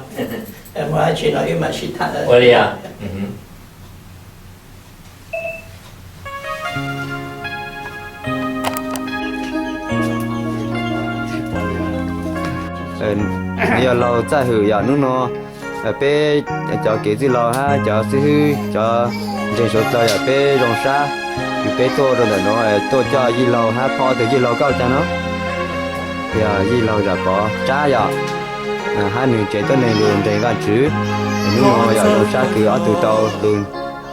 Muaj dab tsi no wb mam sib tham. Ua li os. Yog laug txawj hwm yog hnub no peb cov kev txwj laug hab cov xib hwb cov ntseeg suav dlawg yog peb zoo sab, kws peb tuaj rau ntawm no tuaj coj yij laug hab phob tug yij laug koj cas no. Yog yij laug Zam Pov Tsab yog, hab nws tsev tuab neeg lug ntseeg Vaajtswv. Hnub no yog zoo sab kws ob tug tau lug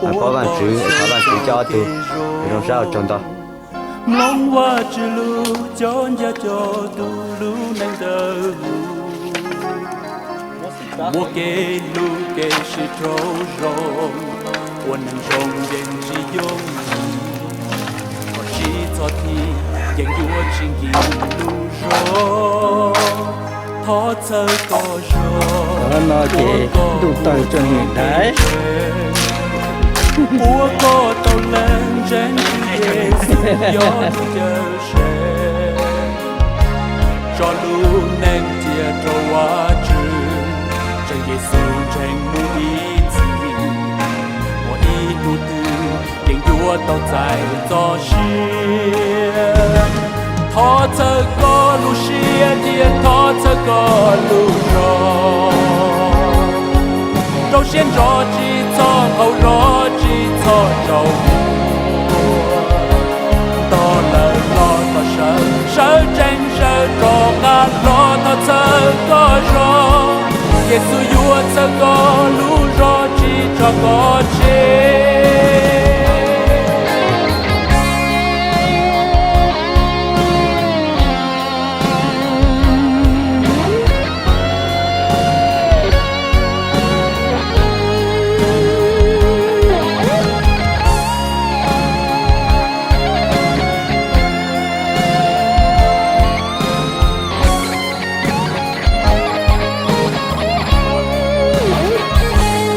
phob Vaajtswv, thov Vaajtswv coj ob tug zoo sab ua tsaug ntau. Mloog Vajtswv lug, cov ncaj cov tug lub neej ntawd lug, muaj kev hlub kev sib raug zoo, ua neeg zoo yeej tsis yooj yim, txhob sib txhob thim yeej yuav tsis nkim lub zog. Thov txhawb koj zog, ua koj tug tsev, ua koj tau leej ntseeg Tswv Yexus yog tug cawm seej. Tso lub neej cia rau Vajtswv, ntseeg Yexus ntseeg mus ib txhis, muaj ib hnub twg yeej yuav tau txais txoj sia. Thov txhawb koj lub siab thiab thov txhawb koj lub zog. Rau siab ntso tsis txhob qaug zog tsis txhob tsaus muag. Tog lawm los tog sawv, sawv tsees sawv rov qab los, thov txhawb koj zog. Yexus yuav txhawb koj lub zog tsis tso koj tseg.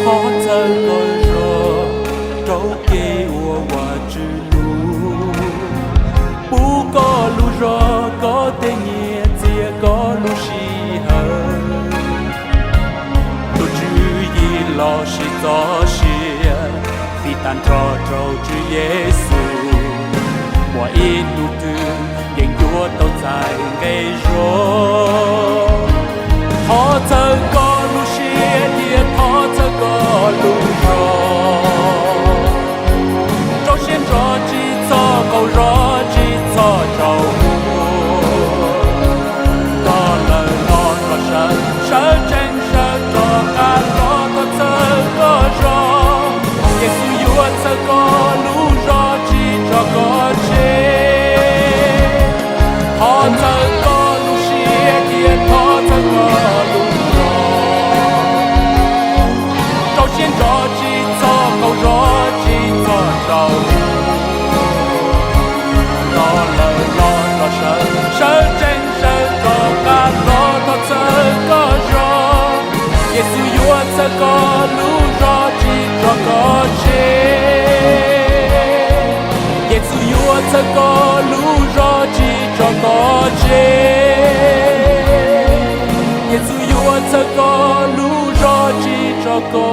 Thov txhawb koj zog rau kev ua Vajtswv lub, pub koj lub zog koj tej nyiaj txiag koj lub sij hawm. Tus tswv yim los sis txoj sia, fij tag nrho rau Tswv Yexus, muaj ib hnub twg yeej yuav tau txais nqe zog. Thov txhawb koj lub siab thiab thov txhawb koj lub zog. Rau siab ntso tsis txhob qaug zog tsis txhob tsaus muag. Tog lawm los tog sawv, sawv tsees sawv rov qab los, thov txhawb koj zog. Yexus yuav txhawb koj lub Koj